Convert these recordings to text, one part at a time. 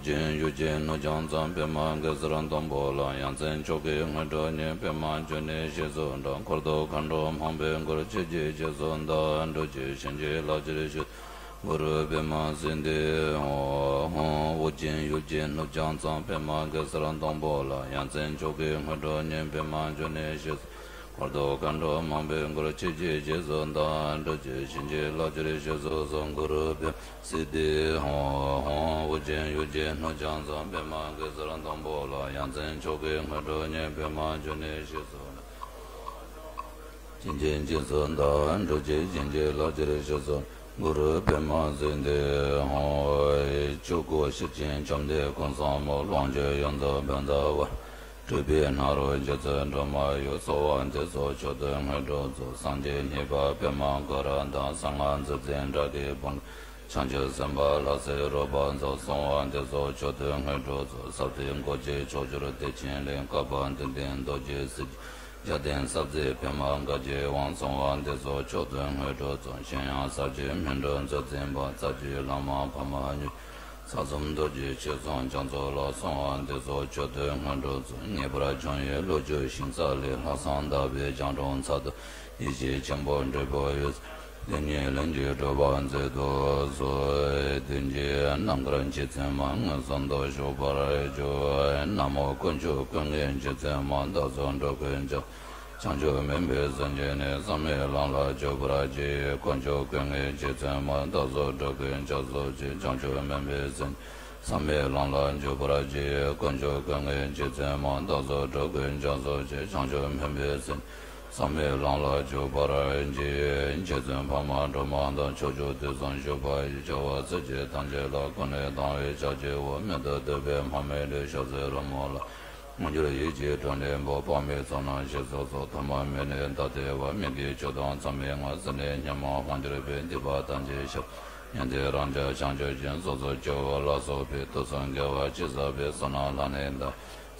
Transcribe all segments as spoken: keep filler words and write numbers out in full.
ཅན་ཡུལ་གྱི་སྣོད་ཀྱང་བརྩམས། པདྨ་གེ་སར་སྡོང་པོ་ལ། ཡ་མཚན་མཆོག་གི་སྔོན་འགྲོ་བརྙེས། པདྨ་འབྱུང་གནས་ཞེས་སུ་གྲགས། འཁོར་དུ་མཁའ་འགྲོ་མང་པོས་བསྐོར། ཆོས་ཀྱི་རྗེས་སུ་བདག་འགྲོ་ཞིང་། བྱིན་གྱིས་བརླབ་ཕྱིར་ཞུ། གུ་རུ་པདྨ་སིདྡྷི་ཧཱུྃ། ཨོ་རྒྱན་ཡུལ་གྱི་སྣོད་ཀྱང་བརྩམས། པདྨ་གེ་སར་སྡོང་པོ་ལ། ཡ་མཚན་མཆོག་གི་སྔོན་འགྲོ་བརྙེས། པདྨ་འབྱུང་གནས་ཞེས་སུ། འཁོར་དུ་མཁའ་འགྲོ་མང་པོས་བསྐོར། ཆོས་ཀྱི་རྗེས་སུ་བདག་འགྲོ་ཞིང་། བྱིན་གྱིས་བརླབ་ཕྱིར་ཞུ་གསོལ་ཞུ། གུ་རུ་པདྨ་སིདྡྷི་ཧཱུྃ། ཨོ་རྒྱན་ཡུལ་གྱི་སྣོད་ཀྱང་བརྩམས། པདྨ་གེ་སར་སྡོང་པོ་ལ། ཡ་མཚན་མཆོག་གི་སྔོན་འགྲོ་བརྙེས། པདྨ་འབྱུང་གནས་ཞེས་སུ། བྱིན་གྱིས་རྗེས་སུ་བདག་འགྲོ་ཞིང་། བྱིན་གྱིས་བརླབ་ཕྱིར་ཞུ་གསོལ། གུ་རུ་པདྨ་སིདྡྷི་ཧཱུྃ། ཆོས་སྐུ་ཤེར་ཕྱིན་བཅོམ་ལྡན་འཁོར་གསུམ་མོ། ལོངས་སྤྱོད་ཡོངས་རྫོགས་བཛྲ་ཝཱ་ར། སྤྲུལ་པའི་སྣང་རུང་རྗེ་བཙུན་སྒྲོལ་མ་ཡུལ། གསོལ་བ་འདེབས་སོ་མཆོད་དོན་སྔོན་འགྲོ་མཛོད། སངས་རྒྱས་གཉིས་པ་པདྨ་ཀ་ར་དང་། གསང་སྔགས་མཛོད་འཛིན་དགྲ་བགེགས་དཔུང་། བྱང་ཆུབ་སེམས་དཔའ་ལྷ་སྲིན་རོལ་པ་མཛོད། གསོལ་བ་འདེབས་སོ་མཆོད་དོན་སྔོན་འགྲོ་མཛོད། ཟབ་དོན་སྒོ་འབྱེད་ཕྱོགས་བཅུར་བདེ་ཆེན་གླིང་། བཀའ་པ་དྲིན་ལྡན་རྡོ་རྗེ་སྲས། རྒྱལ་བསྟན་ཟབ་མཛད་པདྨ་དགའ་བྱེད་དབང་། གསོལ་བ་འདེབས་སོ་མཆོད་དོན་སྔོན་འགྲོ་མཛོད། གཞན་ཡང་ཟབ་ཆོས་སྨིན་གྲོལ་མཛོད་འཛིན་པ། རྩ་བརྒྱུད་བླ་མ་འཕགས་མ་ཉི་ཟླ་གསུམ་རྡོ་རྗེ་ཆོས་སྲུང་རྒྱ་མཚོ་ལ། གསོལ་བ་འདེབས་སོ་མཆོད་དོན་སྔོན་འགྲོ་མཛོད། ངེས་པར་འབྱུང་བའི་བློ་བཅུད་ཤིང་རྩ་ལས། ལྷག་བསམ་དག་པའི་སྤྱང་གྲུང་ཚ་དང་། ཡེ་ཤེས་ཆེན་པོ་འབྲས་བུ་ཡོད། དེ་ཉིད་ལྷུན་གྱིས་གྲུབ་པར་མཛད་དུ་གསོལ། བདུན་གྱི་རྣམ་དཀར་རྗེ་བཙུན་མ། མངོན་སུམ་དུ་བཞུགས་པར་བགྱི། ན་མོ་དཀོན་མཆོག་ཀུན་དགའི་རྗེ་བཙུན་མ། བདག་སོགས་འགྲོ་ཀུན་ཀྱང་། བྱང་ཆུབ་སྨིན་པའི་སེམས་ཅན་ནི། བསམ་ཡས་ལམ་ལ་འཇུག་པར་བགྱི། དཀོན་མཆོག་ཀུན་དགའི་རྗེ་བཙུན་མ། བདག་སོགས་འགྲོ་ཀུན་སྐྱབས་སུ་མཆི། བྱང་ཆུབ་སྨིན་པའི་སེམས། བསམ་ཡས་ལམ་ལ་འཇུག་པར་བགྱི། དཀོན་མཆོག་ཀུན་དགའི་རྗེ་བཙུན་མ། བདག་སོགས་འགྲོ་ཀུན་སྐྱབས་སུ་མཆི། བྱང་ཆུབ་སྨིན་པའི་སེམས། བསམ་ཡས་ལམ་ལ་འཇུག་པར་བགྱི། རྗེ་བཙུན་འཕགས་མ་སྒྲོལ་མ་དང་། ཕྱོགས་བཅུ་དུས་གསུམ་བཞུགས་པ་ཡི། བྱ་བ་སེམས་ཅན་ཐམས་ཅད་ལ། ཀུན་ནས་དང་བའི་ཕྱག་རྒྱའི་འོག་མི་ལྡོག་བསྟོད་པའི་མར་མེ་ལས། ཕྱག་འཚལ་རོལ་མོ་ལ། དབང་སྒྱུར་ཡིད་ཀྱི་སྒྲ་སྙན་པོ། དཔག་མེད་ཚོགས་རྣམས་ཞིང་སོགས་སུ། ཐོག་མ་མེད་ནས་ད་ལྟའི་བར། མི་དགེ་བཅུ་དང་མཚམས་མེད་ལྔ། སྲིད་ནས་ཉོན་མོངས་དབང་སྒྱུར་བའི། སྡིག་པ་ཐམས་ཅད་བཤགས། ཡོན་ཏན་རབ་འབྱམས་བྱང་ཆུབ་ཤིང་། སོ་སོར་རྒྱུ་བ་ལ་སོགས་པའི། དུག་གསུམ་རྒྱལ་བ་ཇི་སྲིད་པའི། བསོད་ནམས་ལྷ་ནས་འདས།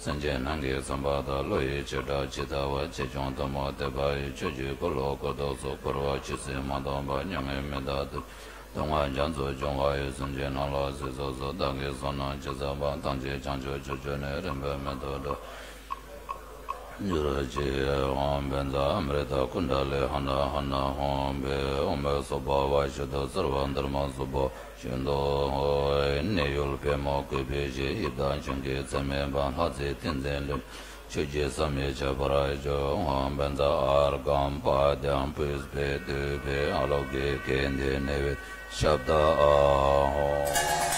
སེམས་ཅན་རྣམས་ཀྱི་སེམས་པ་དག་བློ་ཡི་བྱེ་བྲག་ཇི་ལྟ་བར། ཆེ་ཆུང་ཐུན་མོང་ཐེག་པ་ཡི། ཆོས་ཀྱི་འཁོར་ལོ་བསྐོར་དུ་གསོལ། འཁོར་བ་ཇི་སྲིད་མ་སྟོངས་བར། མྱ་ངན་མི་འདའ་སྟོབས། སྡུག་བསྔལ་རྒྱ་མཚོ་སྦྱོང་བ་ཡི། སེམས་ཅན་རྣམས་ལ་གཟིགས་སུ་གསོལ། བདག་གིས་བསོད་ནམས་ཅི་བསགས་པ། ཐམས་ཅད་བྱང་ཆུབ་ཕྱོགས་བཅུ་ནས། རིམ་པས་མི་ཐོགས་འགྲོ་གྱུར་ཅིག། ཨོཾ་བཛྲ་ཨ་མྲྀ་ཏ་ཀུཎྜ་ལི་ཧ་ན་ཧ་ན་ཧོཾ་བྷེ། ཨོཾ་སྭ་བྷཱ་ཤུདྡྷ་སརྦ་དྷརྨ་སྭ་བྷཱ་ཤུདྡྷོ། གནས་ཡུལ་པདྨོ་བཀོད་པའི་གཞི། ཡི་དྭགས་ཆོས་ཀྱི་ཚད་མེད་པ། ལྷ་རྫས་ཏིང་འཛིན་ལུས། ཆོས་ཀྱི་ས་མེད་ཁྱད་པར་བརྗོད། ཨོཾ་བཛྲ་ཨརྒྷཾ་པཱདྱཾ་པུཥྤེ་དྷཱུ་པེ། ཨ་ལོ་ཀེ་ཀནྡྷེ་ནཻ་ཝི་ཤབྡ་ཨཱཿཧོ། ཨོཾ་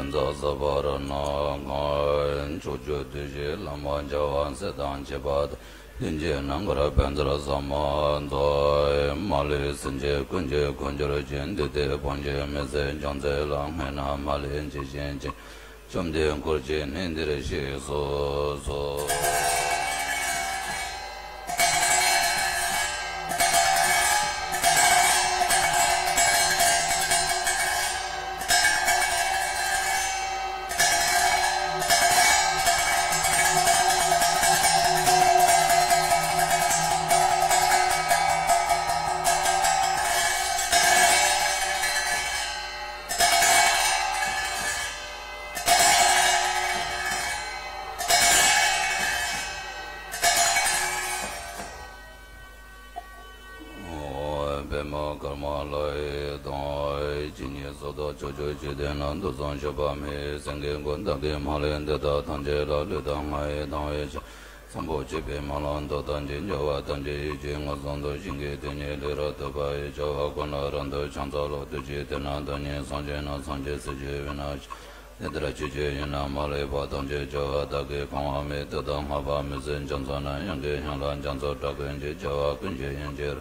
བཛྲ་ས་བ་ར་ཎ་ག། ཕྱོགས་བཅུའི་བདུད་བཞིའི་ལྷ་མོ་བྱ་བ་སྲེད་དང་བཅས་པ་དང་། བདུན་གྱི་རྣམ་དཀར་བཛྲ་ས་མ་ཛཿ། མ་ལུས་སེམས་ཅན་ཀུན་གྱི་མགོན་གྱུར་ཅིང་། བདུད་སྡེ་དཔུང་གི་མི་བཟད་ཕྱོགས་བཅུ་ལ། སྔོན་ན་མ་ལུས་ཇི་བཞིན་བྱོན། བཅོམ་ལྡན་འཁོར་བཅས་གནས་འདིར་གཤེགས་སུ་གསོལ། པདྨ་ཀརྨ་ལྷ་ཡི་དང་། ཇི་སྙེད་སུ་དག་ཕྱོགས་བཅུའི་འཇིག་རྟེན་ན། དུས་གསུམ་གཤེགས་པ་མི་ཡི་སེང་གེ་མགོན། བདག་གིས་མ་ལུས་འདི་དག་ཐམས་ཅད་ལ། ལུས་དང་ངག་ཡིད་དང་བས་ཀྱང་། བཟང་པོ་སྤྱོད་པའི་སྨོན་ལམ་མཐའ་དག་ཅིང་། བྱ་བ་ཐམས་ཅད་ཡིད་ཀྱིས་མངོན་སུམ་དུ། བྱིན་གྱིས་དེ་ཉིད་ལེགས་པར་ཐོབ་པ་ཡི། བྱ་བ་ཀུན་ལ་རབ་ཏུ་ཕྱག་འཚལ་ལོ། དུས་གཅིག་དེ་ན་བདག་ཉིད་སངས་རྒྱས་ན། སངས་རྒྱས་སྲས་ཀྱི་དབུས་ན་གཤེགས། དེ་ལྟར་ཆོས་ཀྱི་དབྱིངས་རྣམས་མ་ལུས་པ། ཐམས་ཅད་རྒྱལ་བ་དག་གིས་གང་བ་མོས། དུས་དང་སྔ་བ་མི་བཟད་རྒྱ་མཚོ་རྣམས། དབྱངས་ཀྱི་ཞིང་ལ་རྒྱ་མཚོ་སྒྲ་ཀུན་གྱིས། རྒྱལ་བ་ཀུན་གྱི་ཡུམ་གྱི་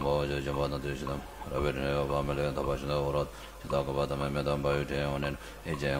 ཚངས་པ་འོད་ཀྱི་སྤྱན་པ་དང་དེ་བཞིན་དུ་རབ་དབྱེ་ཕྲེང་ཡོད་པ་མི་ལུས་ཐོབ་པ་བཞིན་དུ་འོད་རབ་ཇི་ལྟ་བཀོད་པ་དང་མི་མི་ལྡན་པ་ཡི་ཕྲེང་བ་ནས་ཡེ་ཤེས་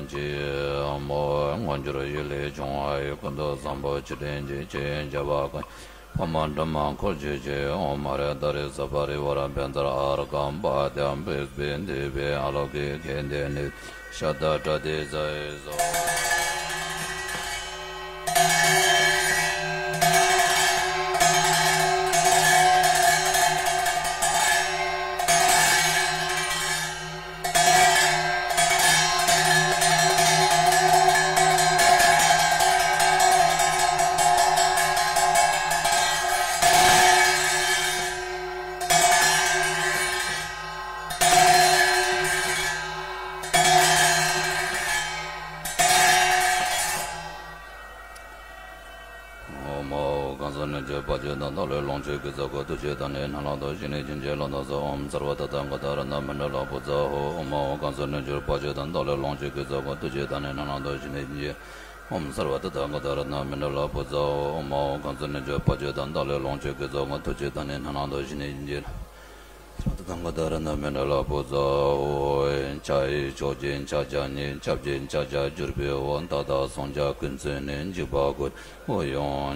ལ་ཅི། ཨོཾ་སྔོ་འགྱུར་ཡུལ་ལས་བྱུང་བའི་ཀུན་ཏུ་བཟང་པོ་ཆུ་ཕྲན་གྱི་ཆོས་དབྱིངས་བརྒྱ་པ་ཀུན། ཕ་མ་སྒྲོལ་མ་འཁོར་བཅས་ཀྱི། ཨོཾ་མ་ར་ཏ་རི་ས་པ་རི་ཝ་ར་བཛྲ་ཨརྒྷཾ་པཱ་ཏྱཾ་བིས་བི་དྷི་བི་ཨ་ལོ་ཀི་ཀེ་ཏེ་ནི་ཤ་ཏ་ཏྲ་ཏི་ཛ་ཨི་ཛོ། ཨོཾ་ཨཱཿཧཱུྃ་གང་ཟག་གནོད་བྱེད་བར་ཆད་དང་བདག་ལས་ལོངས་སྤྱོད་ཀྱི་ཚོགས་ཀྱི་ཐུགས་རྗེས་བདག་ནི་ནམ་ལངས་དང་ཕྱི་ནས་བྱིན་གྱིས་བརླབ་ཏུ་གསོལ། ཨོཾ་སརྦ་ཏ་ཐཱ་ག་ཏ་རཏྣ་མཎྜ་ལ་བྷུ་ཛ་ཧོཿཧཱུྃ། ཨོཾ་ཨཱཿཧཱུྃ་གང་ཟག་གནོད་བྱེད་བར་ཆད་དང་བདག་ལས་ལོངས་སྤྱོད་ཀྱི་ཚོགས་ཀྱི་ཐུགས་རྗེས་བདག་ནི་ནམ་ལངས་དང་ཕྱི་ནས་བྱིན་གྱིས། ཨོཾ་སརྦ་ཏ་ཐཱ་ག་ཏ་རཏྣ་མཎྜ་ལ་བྷུ་ཛ་ཧོཿཧཱུྃ། ཨོཾ་ཨཱཿཧཱུྃ་གང་ཟག་གནོད་བྱེད་བར་ཆད་དང་བདག་ལས་ལོངས་སྤྱོད་ཀྱི་ཚོགས་ཀྱི་ཐུགས་རྗེས་བདག་ནི་ནམ་ལངས་དང་ཕྱི་ནས་བྱིན་གྱིས། སརྦ་ཏ་ཐཱ་ག་ཏ་རཏྣ་མཎྜ་ལ་བྷུ་ཛ་ཧོཿཧཱུྃ། ཕྱག་གཡས་ཕྱོགས་ཀྱི་ཕྱག་རྒྱ་གཉིས། སྐྱབས་ཀྱི་ཕྱག་རྒྱ་གྱུར་པའི་དབང་། མཐའ་དག་ཟུང་འཇུག་ཀུན་བཙན་ནས། འཇིགས་པ་ཀུན་ནས་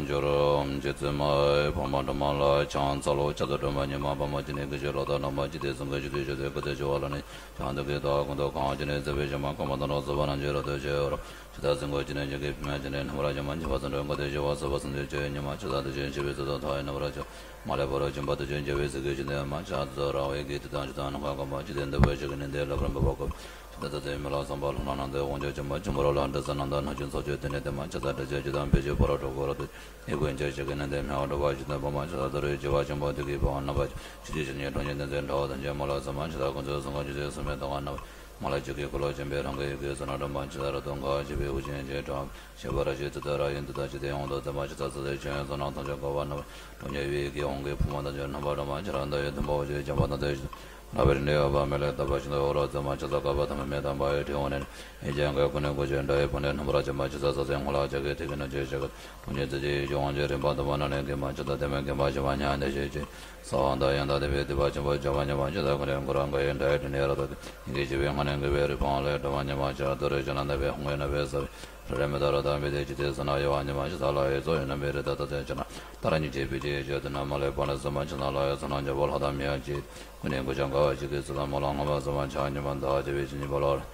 སྒྲོལ་བྱེད་ཚུལ་མ་ཡི། ཕ་མ་སྒྲོལ་མ་ལ་ཕྱག་འཚལ་ལོ། ཕྱག་འཚལ་སྒྲོལ་མ་ཉིད་མ། འཕགས་མ་སྤྱན་ནི་སྐུ་ཞབས་ལོ་ཏ་ན་མ། ཅི་སྟེ་གསུང་གི་ཆུ་ཐིགས་ཞལ་ཟས་ཀུན་ཏུ་སྤྱོད་པ་ལ་ནི། ཕྱག་འཚལ་གྱི་ཐོག་ཀུན་ཏུ་གང་བ་ཅི་ནས་མཛད་པའི་ཕྱག་མ་ཀ་མ་དང་ནོར་སོགས་པ་རྣམས་ཀྱིས་རབ་ཏུ་ཕྱེ་བར། ཇི་ལྟར་སེམས་ཀྱི་སྤྱི་ནས་ཆོས་ཀྱི་ཕུང་པོ་ཆེ་ནས་རྣམ་པར་འབྱུང་བ། འཇིགས་པ་སེམས་ཁྲལ་བཀོད་དེ་ཞི་བ་སོགས་པ་སེམས་ཅན་སྤྱོད་པའི་ཉི་མ་ཕྱག་འཚལ་དུས་ཀྱི་ཆོས་ཉི་མ་ཕྱག་འཚལ་དུས་ཀྱི་ཆོས་པའི་ཚུལ་དུ་མཐའ་ཡས་རྣམ་པར་འཇོམས། མ་ལུས་ཕ་རོལ་ཕྱིན་པ་དུས་ཀྱི་འཇུག་པའི་ཚུལ་གྱིས་སྤྱི་ནས་མ་ཕྱག་འཚལ་དུས་རང་བཞིན་གྱིས་དུས་དང་ཕྱོགས་དང་ནམ་མཁའ་གང་བ་ཅི་སྟེ་འདུ་བའི་ཞིང་གི་ནི་དེ་ལ་ཕར་འབུལ་བ་དགོད། ཇི་ལྟར་ཚོགས་ཚད་མེ་ལ་སོགས་པ་ལྷུང་ལྷང་སྣང་དུ་དབང་ཕྱུག་ཆེན་པོ་ཆེན་པོ་རོ་ལངས་དྲི་ཟ་རྣམས་དང་སྣང་ཞིང་སྲོག་གཅོད་དེ་ནས་དེ་མ་ཕྱག་འཚལ་དུས་ཀྱི་ཇི་ལྟར་འབད་ཞིང་ཕ་རོལ་འགྲོ་ཀུན་རབ་ཏུ་ཡི་གུ་ཡི་ཞིང་གི་ནི་དེ་སྨེ་བ་འགྲོ་བ་ཞིག་ཏུ་བ་མ་ཕྱག་འཚལ་དུས་རེག་བྱེད་པ་ཆེན་པོ་དུས་ཀྱི་བ་བ་རྣམ་པ་ཆུ་སྐྱེས་ཆུ་གཉིས་གྲོང་ཁྱེར་འདི་ཚོའི་འགྲོ་བ་ཐམས་ཅད་མ་ལ་སོགས་མ་ཕྱག་འཚལ་དཀོན་མཆོག་གསུམ་གང་ཇི་སྲིད་གསུང་མེད་དུ་གང་རྣམ་པ། མ་ལ་ཆོས་ཀྱི་འཁོར་ལོ་བཅོམ་པའི་རང་གི་ཡི་གེ་བཟང་རྣམས་སྒྲོལ་མ་ཕྱག་འཚལ་རབ་ཏུ་དགའ་བ་ཆེ་བའི་དབུགས་ཆེན་གྱི་སྒྲ། ཞེས་པ་ར་ཞིག་ཏུ་ཏུ་ར་ཡིན་ཏུ་ཏ་ཅི་སྟེ་ཡོངས་སུ་ཚིམ་པ་ཕྱག་འཚལ་ཚུལ་དེ་ཆོས་དབྱིངས་གསུམ་རྣམས་ཐམས་ཅད་གང་བ་རྣམ་པ། གྲོང་ཁྱེར་བི་ཡི་གེ་ཧཱུྃ་གི་ཕུང་པོ་ཐམས་ཅད་རྣམ་པར་སྒྲོལ་མ་ཕྱག་ར་མདའ་ཡི་དུམ་བུ་ཅན་བརྒྱ་པ་དང་དེ་བཞིན་ར་བའི་རིགས་ནི་ཡོད་པ་མེ་ལྷའི་ཐོད་པ་བཞིན་དུ་འོད་རབ་མཚུངས་པ་ཕྱག་འཚལ་བསྐལ་པ་ཐམས་ཅད་མེ་དང་འབར་བའི་ཁྲི་འོག་ནས་ཡེ་ཤེས་ཀྱི་སྐུ་ནི་སྐུ་ཅན་སྒྲ་ཡི་བུ་ནི་རྣམ་པར་འཕྱན་པ་ཕྱག་འཚལ་རྩྭ་ཟན་ངོ་ལ་ལྕགས་ཀྱུ་ཐིག་གི་སྣོད་ཅན་ཞལ་གྱི་གྲོང་ཁྱེར་ཙི་ཅི་ཡི་གེ་དབང་ཆེན་རིམ་པ་དུ་མ་ནང་ནས་མཁྱེན་པ་ཕྱག་འཚལ་བདེ་མོའི་མཁྱེན་པ་ཞི་བ་ཉི་ཟླ་ཞལ་གྱི། ས་འོག་མཐའ་ཡས་མཐའ་དེ་བའི་ཐེག་པ་ཆེན་པོ་འཇོམས་པ་མཉམ་པ་ཇི་ལྟར་ཁོ་ནའི་ཁོ་རང་འགའ་ཡི་སྒྲ་ཡི་དྲི་ནས་རབ་ཏུ་ཡི་གེ་ཞི་བའི་ངག་ནས་འགུགས་པའི་རི་བོང་ལས་སྒྲོལ་མ་མཉམ་པ་ཕྱག་རྡོ་རི་ཞོན་ལ་ནག་པའི་ཧོང་ངེ་ནག་པའི་ས་བའི་རི་རབ་མེ་ཏོག་རབ་ཏུ་སྤེལ་ཏེ་ཇི་སྲིད་ན་ཡོད་པ་མཉམ་པ་ཕྱག་འཚལ་ལྷ་ཡི་ཚོགས་ཡོད་རྣམ་པའི་རི་དྭགས་ཐམས་ཅད་ཕྱག་ན་ཏཱ་ར་གཉིས་ཀྱི་བུ་ཆེན་ཡེ་ཤེས་ཏུ་ན་མ་ལུས་པ་ལ་སོགས་མ་ཕྱག་འཚལ་ལྷ་ཡི་ཚོགས་རྣམས་འཇམ་པོ་ལྷ་དང་མི་ཡི་ཕྱག་ཀུན་ནས་གུས་ཕྱག་དགའ་བ་ཞིག་གིས་སུ་དང་མ་ལ་སྔོན་མ་སོགས་མ་ཕྱག་མཉམ་པ་མདའ་ཆེ་བའི་ཕྱི་ཉིན་པ་ལ།